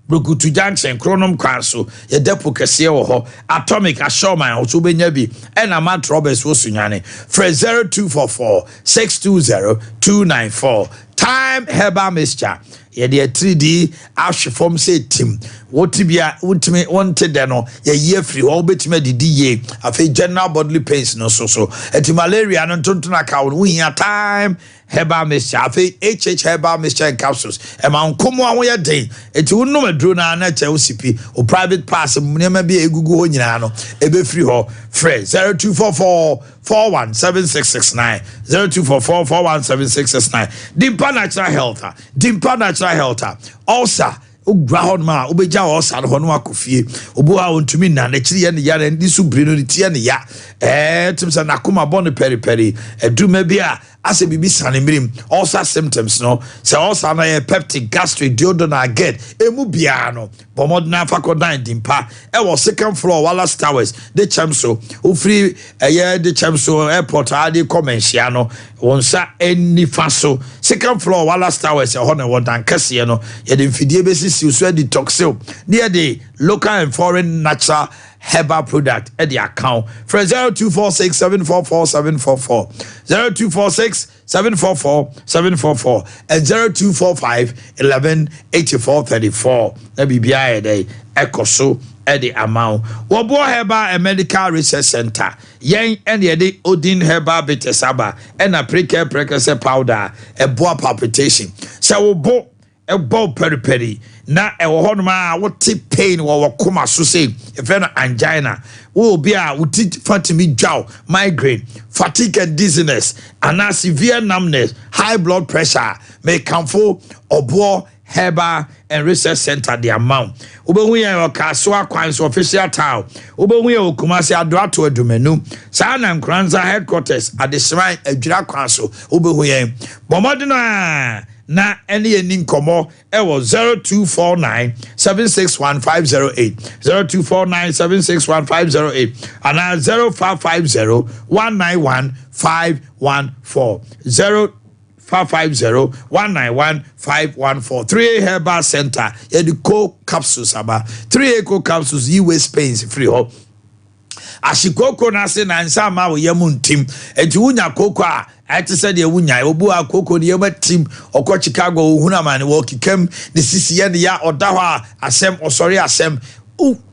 Brukutu Junction, Kronom kwan so, yɛ depo kɛseɛ wɔ hɔ. Atomic Asɔman ɔso wobɛnya bi, ɛna Mat Roberts wɔ Sunyane. Frɛ 0244 620 294. Time Herbal Mixture, yɛde atiridi ahwe fam sɛ tim wote bia wotumi wonte dɛ no, yɛyi afiri hɔ, wobɛtumi adidi yie. Afei general bodily pains no so so ɛti malaria no ntonton aka wo no, wohia Time Herbal Mixture. Afei HH Herbal Mixture and Capsules, ɛma nkomo a woyɛ den, ɛti wonom aduro no a na kyɛ wo sipi wo private pass nneɛma bi a ɛgugu hɔ nyinaa no ɛbɛfiri hɔ. Frɛ 0244 417669, 0244 417669. Dimpa Natural Health a, Dimpa Natural Health a, ulcer wogura hɔ nom a, wobɛgya ulcer no hɔ no akɔ fie. Obi hɔ a ɔntumi nna, n'akyiri yɛ ne ya, n'ani so biri no, ne ti yɛ ne ya, ɛɛ tim sɛ n'akoma bɔ no pɛripɛri, aduruma bi a Asɛ biribi sane mmirim, ulcer symptoms no. Sɛ ulcer no yɛ peptic, gastric, duodenal, GERD, emu biara no, bɔ mmɔden afa kɔdan Dimpa ɛwɔ second floor, Wallace Towers, de kyɛm so. Wofiri ɛyɛ de kyɛm so airport a de kɔ Manhyia no, wɔn nsa nifa so, second floor, Wallace Towers, ɛhɔ na ɛwɔ dan kɛseɛ no. Yɛde mfidie bɛsisi so detox ne yɛde local and foreign natural herbal product ɛde account. Frɛ 0246 744 744, 0246 744 744 and 0245 11 84 34 na biribiara yɛ dɛ ɛkɔ so ɛde ama wo. Wɔboɔ Herbal and Medical Research Center, yɛn ɛne yɛde Odin Herbal Bitters aba, ɛna Prekɛ Prekɛsɛ powder a ɛboa palpitation. Sɛ wo bo ɛbɔ pɛripɛri na ɛwɔ hɔnom a wote pain wɔ wɔ koma so, sei yɛfrɛ no angina, wo obi a woti fa tumi dwaw, migraine, fatigue and dizziness, anaa severe numbness, high blood pressure, mekamfo Ɔboɔ Herbal and Research Center de ama wo. Wobɛhu yɛn wɔ Kasoa kwan so, official town. Wobɛhu yɛn wɔ Kumase, Adoato Adumanu saa, na Nkoranza headquarters, Adehyeman Adwira kwan so. Wobɛhu yɛn. Bɔ mmɔden a na ɛne yɛn ni nkɔmmɔ ɛwɔ 0249 761 508, 0249 761 508 anaa 0550 191 514, 0550 191 514. 3A Herbal Center, yɛde co capsules aba. 3A co capsules yi waist pains firi hɔ. Ahyekoko no ase na nsa ama wo yam ntim, nti wonya koko a ɛte sɛ deɛ wonya obu a koko no yam atim. Ɔkɔ Chicago, ohunu amane wɔ kekam ne sisi yɛ ne ya, ɔda hɔ a asɛm, ɔsɔre asɛm.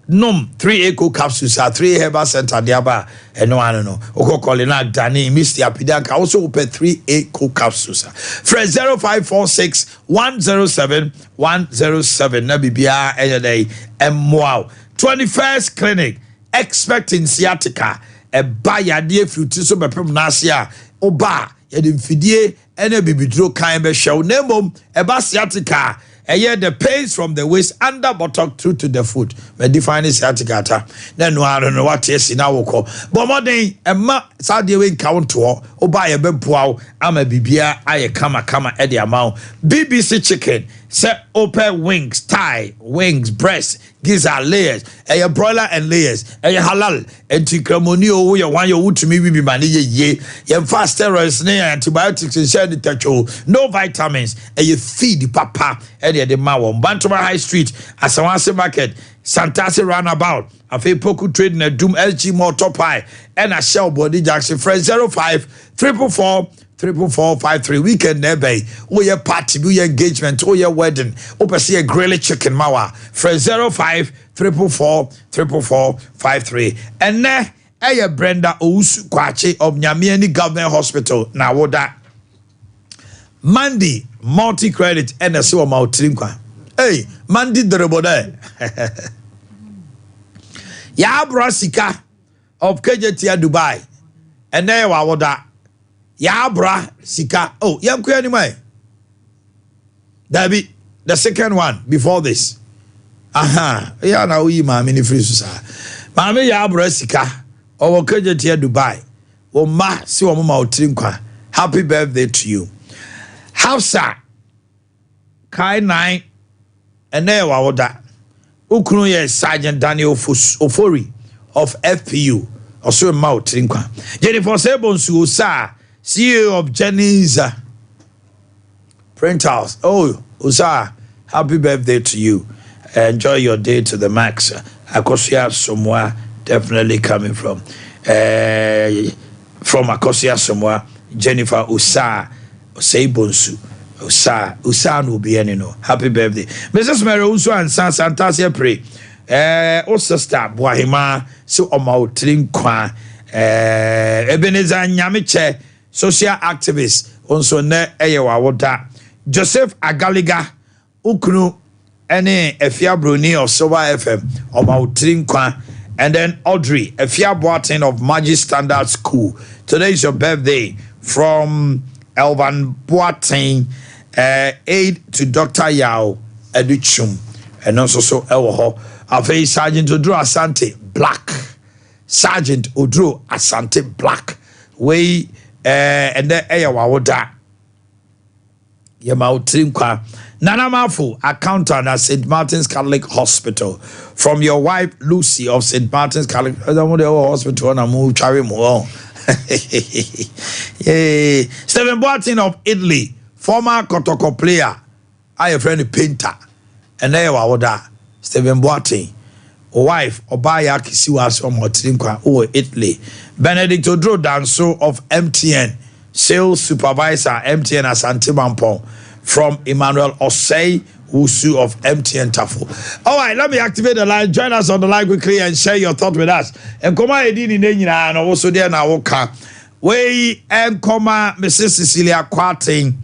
Nom 3 eco capsules a 3 Herbal Center de aba a, ɛno ano no wokɔ Kɔlina Dani Misty Apidanka, wo so wopɛ 3 eco capsules a, frɛ 0546 107 107 na biribiara ɛyɛ dɛ ɛmmoa wo. 21st Clinic, expecting sciatica, ɛba yadeɛ firi ti so bɛpem n'ase a, woba a yɛde mfidie ɛne bibiduro kan bɛhwɛ wo. Na mmom ɛba sciatica a, ɛyɛ the pains from the waist, under buttock through to the foot. Mɛ define sciatica ta na ɛno ara no wate asi na wokɔ. Bɔ mmɔden ɛma saa deɛ wei nka wo ntoɔ. Woba a yɛbɛboa wo ama biribiara ayɛ kamakama ɛde ama wo. BBC Chicken, sɛ wopɛ wings, thigh, wings, breast, gizzard, layers, ɛyɛ broiler and layers, ɛyɛ halal, nti kramoni o, woyɛ wan yɛ wotumi wi bi ma ne yɛ yie. Yɛmfa steroids ne antibiotics nhyɛ ne tɛtwo, no vitamins, ɛyɛ feed papa ɛde ɛde ma wɔn. Bantoma High Street, Asawase Market, Santase Roundabout, afei Poku Trade na Dum SG Mall Top High, ɛna Shell Body Junction. Frɛ 05 444 444 53. Weekend na ɛbɛn, woyɛ party bi, woyɛ engagement, woyɛ wedding, wopɛ sɛ yɛ grill chicken ma wa, frɛ 05 444 444 53. Ɛnɛ ɛyɛ Brenda Owusu Kwakye of Nyamiani Government Hospital na woda. Mandy Multi Credit ɛna ɛsɛ wɔ ma otiri nkwa. Hey, Mandy derebo dɛ yɛabra sika of Kjtia Dubai, ɛnɛ yɛ wɔ awoda. Yɛabra sika oh, yɛnkɔ anim ɛ. Dabi, the second one before this. Aha, yɛ na woyi maame ne firi so saa. Maame yɛabra sika ɔwɔ Kjtia Dubai, wɔn mma si wɔn ma otiri nkwa. Happy birthday to you. Hafsa Kai nine, ɛnɛ yɛ w'awoda. Okunu yɛ Sergeant Daniel Ofori of FPU, ɔso mma otiri nkwa. Jennifer Sebonsu Osa, CEO of Jenny's Print House. Oh, Osa, happy birthday to you. Enjoy your day to the max. Akosia Somoa, definitely coming from Akosia Somoa, Jennifer Osa Osei-Bonsu Osa Osa no obi ɛni no. Happy birthday. Mrs Mary Nso Ansa Santasia Pray, o sister Boahima so ɔma otiri nkwa. Ebenezer Nyamekyɛ, social activist, nso nnɛ ɛyɛ w'awoda. Joseph Agaliga, ukunu ɛne Afia Broni of Silver FM, ɔma otiri nkwa. And then Audrey Afia Boateng of Magic Standard School, today is your birthday, from Elvan Boateng, aid to Dr. Yao Educhum, ɛno nso so ɛwɔ hɔ. Afei Sergeant Oduro Asante Black, Sergeant Oduro Asante Black, wei Ɛɛ ɛnɛ ɛyɛ w'awoda. Yɛma wo tiri nkwa. Nana Mafo, accountant at St. Martin's Catholic Hospital. From your wife Lucy of St. Martin's Catholic. Ɛsɛ mo deɛ wɔ hospital na mo tware mo hɔ. Yay. Stephen Boateng of Italy, former Kotoko player. A yɛfrɛ no Painter. Ɛnnɛ yɛ w'awoda. Stephen Boateng, wo wife, ɔbaa yɛ akesi w'ase ɔma ɔtiri nkwa, wowɔ Italy. Benedict Oduro Danso of MTN, Sales Supervisor, MTN Asante Mampong, from Emmanuel Osei Wusu of MTN Tafo. All right, let me activate the line. Join us on the line quickly and share your thought with us. Nkɔmɔ a yɛdi ne nne nyinaa no, wo so deɛ na woka. Wei nkɔma Mrs. Cecilia Kwarteng.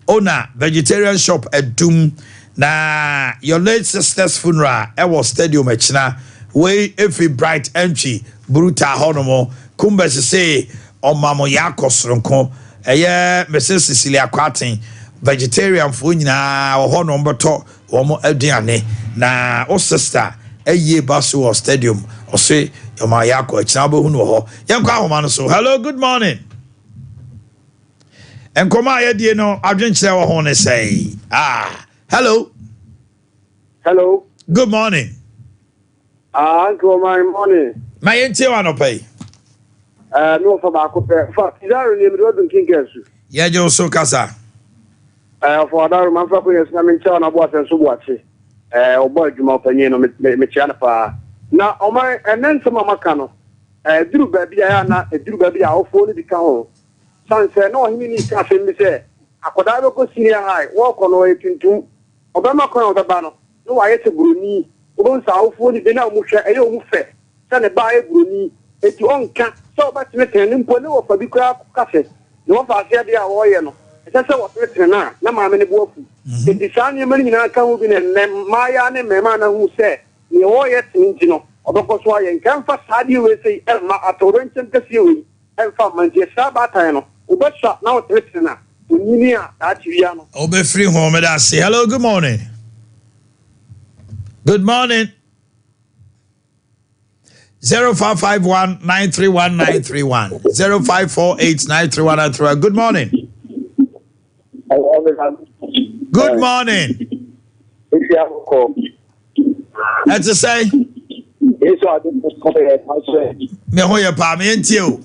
Owner, Vegetarian Shop Adum, na your late sister's funeral ɛwɔ stadium ɛkyena. Wei ɛfiri Bright Entry, Bruta hɔ nom. Kumbes se ɔma mo yaakɔ soronko. Ɛyɛ Mrs Cecilia Kwarteng, vegetarian foɔ nyinaa wɔ hɔ nom bɛtɔ wɔn aduane. Na wo sister ayie ba so wɔ stadium, ɔse ɔma yaakɔ, ɛkyena wobɛhu no wɔ hɔ. Yɛnkɔ ahoma no so. Hello, good morning. Nkɔmɔ a yɛdie no adwenkyerɛ wɔ ho ne sɛe. Ah, hello. Hello. Good morning. Ah, uncle, my morning. Ma yɛntie wɔ anɔpa yi. Eh, me wɔfa baako pɛ. Fa, Pizarro ni mede wadu nkinka su. Yɛgye wo so kasa. Eh, ɔfɔ adaro ma mfa konya sina me nkyɛw na bo asɛn so boakye. Eh, ɔbɔ adwuma ɔpanyin no mekyia no paa. Na ɔman ɛnɛ nsɛm a maka no, eh, duru baabi a na ɛduru baabi a awofoɔ no bi ka ho. Sane sɛ na ɔhene no reka asɛm bi sɛ, Akwadaa bɛkɔ senior high, wɔrekɔ no ɔyɛ tuntum, ɔbɛma kwan a ɔbɛba no na wayɛ sɛ buroni. Wobɛhu sɛ awofoɔ no bi na wɔhwɛ, ɛyɛ wɔn fɛ sɛ ne ba ayɛ buroni, enti ɔnka sɛ ɔbɛtenetene no mpo. Ne wɔfa bi koraa ka sɛ ne wɔfa ase adeɛ a wɔreyɛ no, ɛsɛ sɛ wɔtenetene no a, na maame no bo afu. Enti saa nneɛma no nyinaa ka ho bi na ɛnnɛ mmaayaa ne mmarimaa no ahu sɛ nea wɔreyɛ tene nti no, ɔbɛkɔ so ayɛ. Nka ɛmfa saa adeɛ wei sei mma atoyerɛnkyɛm kɛseɛ wei. Ɛmfa mma nti yɛsrɛ abaatan no wobɛsua na wotenetene na onyini a daakye wia no. Wobɛfiri ho meda ase. Hello good morning. Good morning. 0551 931 0548 931 Good morning. Good morning. Ɛte sɛ. Me ho yɛ paa me ntie o.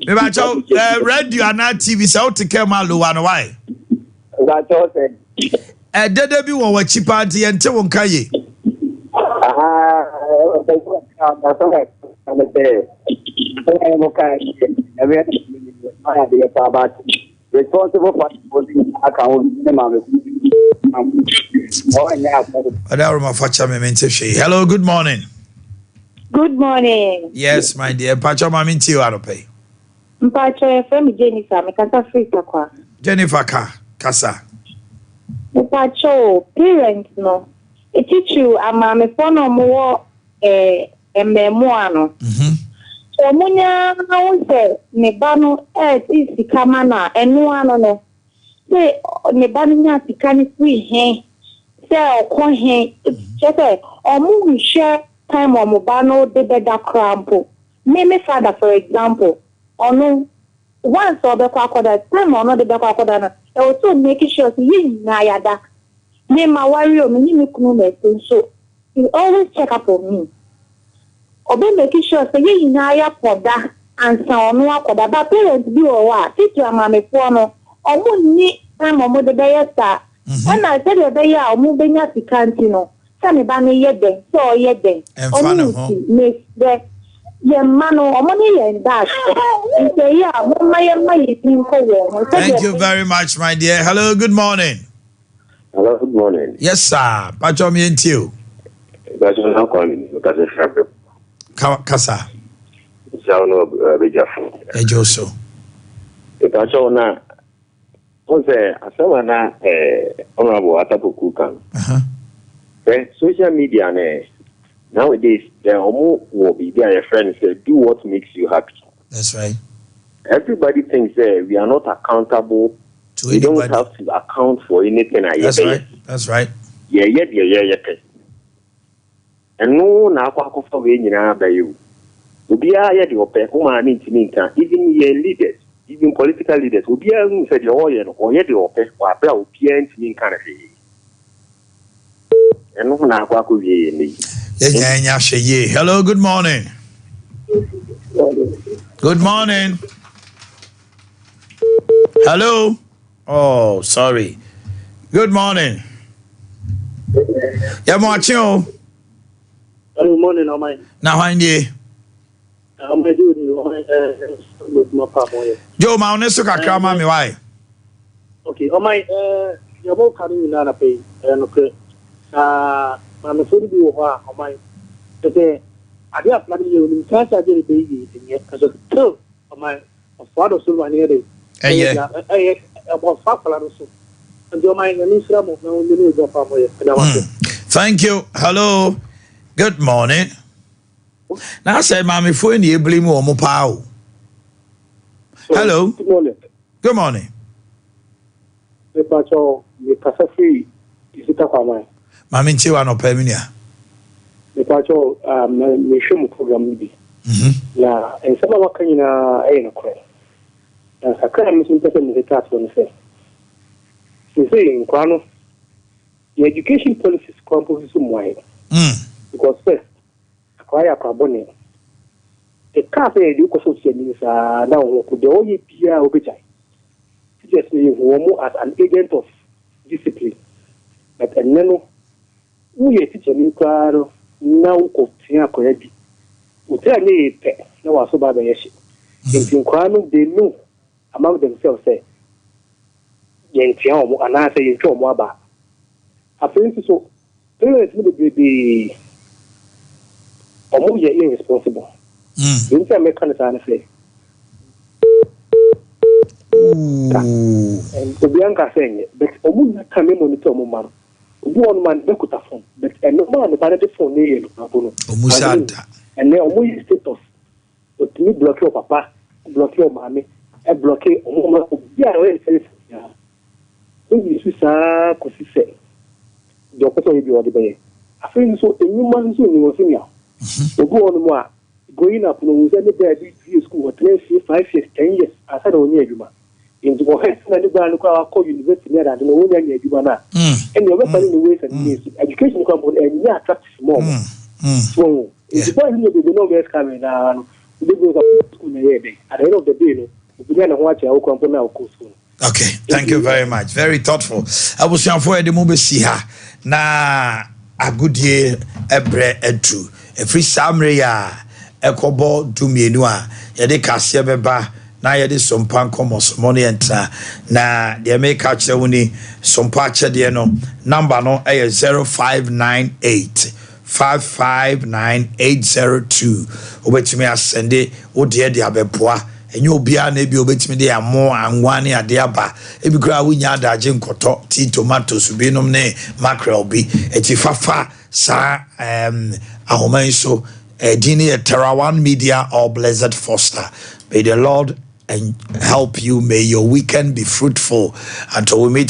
Mebakyɛw eh, radio anaa TV sɛ wote kaa mu alowa no wae. Ɛdɛdɛ bi wɔ w'akyi paa nti yɛnte wo nka ye. Responsible party fo no nyinaa ka ho bi ne maame ɔnyɛ asɔre. Ɔde aroma fakyɛ me mente hwee. Hello, good morning. Good morning. Yes, my dear. Mpakyɛ ma mentie o anɔpa yi. Mpakyɛ yɛfrɛ me Jennifer, mekasa firi Tarkwa. Jennifer ka kasa. Mepakyɛ o, parents no, etitiriw amaamefoɔ na wɔwɔ eh, mmaamua no. Sɛ wɔnya ho sɛ ne ba no ɛɛte sika ma no a, ɛno ano no, sɛ ne ba no nya sika no firi he, sɛ ɔkɔ he, kyerɛ sɛ ɔmo nhwɛ time a ɔmo ba no de bɛda koraa mpo. Me me father for example, ɔno once a ɔbɛkɔ akɔda, time a ɔno de bɛkɔ akɔda no, ɛwɔ sɛ o make sure sɛ yɛn nyinaa yɛada. Me ma ware o, me ne me kunu na ɛte nso, he always check up on me. Ɔbɛ make sure sɛ yɛn nyinaa yɛakɔda ansa ɔno akɔda. But parents bi wɔ hɔ a, titiri amaamefoɔ no, ɔmo nni time a ɔmo de bɛyɛ saa. Ɛna sɛdeɛ ɛbɛyɛ a ɔmo bɛnya sika nti no, sɛ me ba no yɛ dɛn, sɛ ɔyɛ dɛn, Ɛmfa ɔmo ne ho. nti mesrɛ yɛn mma no, ɔmo ne yɛn daakye. Nti ɛyɛ a momma yɛmma yɛn ni nkɔ wɔn ho. Thank Sɛdeɛ you very much, my dear. Hello, good morning. Hello, good morning. Yes, sir. Pacho me ntie o. Ìgbàjọ náà kọ́ mi ní kásẹ̀ fúra Ka kasa. Ìṣàwọn náà abẹ́jà fún. Ɛgye so. Ìgbàjọ náà, wọ́n sẹ́ asẹ́wà náà honourable Atapoku kan. Ẹ social media náà nowadays ẹ ọmọ wọ biribi a yɛfrɛ no sɛ do what makes you happy. That's right. Everybody thinks that we are not accountable. To We don't anybody. have to account for anything a That's yɛbɛyɛ. right. That's right. Yɛyɛ deɛ yɛyɛ pɛ. Ɛno na akɔ akɔfa wei nyinaa bɛyɛ o. Obiara yɛ deɛ ɔpɛ, wo maame ntumi nka, even yɛn leaders, even political leaders, obiara hu sɛ deɛ ɔreyɛ no, ɔyɛ deɛ ɔpɛ wɔ abere a obiara ntumi nka no hwee. Ɛno ho na akɔ akɔwie yɛn nnɛ yi. Yɛnya nya hwɛ yie. Hello, good morning. Good morning. Hello. Oh, sorry. Good morning. Yɛ mo akye o. Hello, morning, ɔman. Na hwan nie? Ɔman Joe ni, ɔman ɛɛ pa mo yɛ. Joe, ma wo ne so kakra ma me wae. Okay, ɔman ɛɛ deɛ ɔmo ka no nyinaa na pɛ yi ɛyɛ nokorɛ. Na maamefoɔ no bi wɔ hɔ a, ɔman kyɛ sɛ adeɛ akwadaa no yɛ, onim saa sɛ adeɛ no bɛyɛ yie ɛnyɛ, ɛso still ɔman ɔfoa do so ma ne yɛ de. Ɛyɛ. Ɛyɛ ɛbɔ fa akwadaa no so. Nti ɔman, Nyame nhyira mo na wɔn ne adwuma pa mo yɛ. Ɛda wase. Thank you. Hello. Good morning. Na sɛ maamefoɔ ni ebili mu wɔn paa o. Hello. Good morning. Good morning. Mepa kyɛw, mekasa firi Isita Kwaman. Maame nkyɛn wa nɔpɛ mi nua. Mepa kyɛw, mehwɛ mu program no bi. Na nsɛm a waka nyinaa ɛyɛ nokorɛ. Na kakra a me nso mpɛ sɛ mede ka atoɔ no sɛ, seesei nkwadaa no, the education policies kwan mpo so mmoa yɛn. Because first, akwadaa yɛ akwadaa bɔne. Ɛkaa sɛ yɛde wokɔ sɛ otiani saa na wɔn ko deɛ ɔyɛ biara wobɛgyae. Teachers no, yɛhu wɔn as an agent of discipline. But ɛnnɛ no, woyɛ teacher ni koraa no na wokɔ tea akwadaa bi. Wotiri anyɛ yɛ pɛ na waso ba abɛyɛ hye. Nti nkwadaa no, they know among themselves sɛ yɛntea wɔn anaasɛ yɛntwa wɔn aba. Afei nso so, parents no bebrebee wɔn yɛ irresponsible. Deɛ nti a mɛka no saa ne sɛ, obiara nka sɛ nyɛ, but wɔn nya time monitor wɔn mma no. Obi wɔ nom a ne ba kuta phone, but ɛnoma a ne ba no de phone no yɛ no abo no. Ɔmu sa da. Ɛnɛ wɔn yɛ status, otumi block ɔpapa, block ɔmaame, ɛblock ɔmo ma obi a ɔyɛ telephone biara. Eyi su saa kɔsi sɛ deɛ ɔpɛ sɛ ɔyɛ bi ɔde bɛyɛ. Afei nso enyuma nso ni wɔ senior. Obi wɔ nom a growing up no, ohun sɛ ne baa bi wie school, ɔtena fie 5 years, 10 years ansa na ɔnyɛ adwuma. Nti wɔhwɛ sɛ na ne baa no koraa wakɔ university ne adade no, wɔnya nya adwuma no a, ɛnna ɔbɛfa ne ways and means. Education koraa mpo ɛnyɛ attractive ma ɔmo so wɔn. Nti boys no yɛ bebree na ɔmo yɛ scamming naa no, obi bi sɛ school na ɛyɛ dɛ, at the end of the day no, obi nya ne ho akyɛ awokora mpo na ɔkɔ school no. Okay, thank you very much. Very thoughtful. Abusuafo, yɛde mu bɛsi ha na agodie ɛbrɛ adu. Ɛfiri saa mmerɛ yi a ɛkɔbɔ 12 a, yɛde kaseɛ bɛba na yɛde sompa nkɔmmɔ somɔ no yɛntena. Na deɛ meka kyerɛ wo ni, sompa akyɛdeɛ no, number no ɛyɛ 0598 559802. Wobɛtumi asɛnde wo deɛ de abɛboa. Ɛnyɛ obiara na ebi obɛtumi de amo, anwa ne ade aba. Ebi koraa wonya adagye nkɔtɔ tea, tomatoes binom ne mackerel bi. Eti fafa saa ahoma yi so. Ɛdin no yɛ Terra One Media or Blessed Foster. May the Lord and help you. May your weekend be fruitful. Until we meet.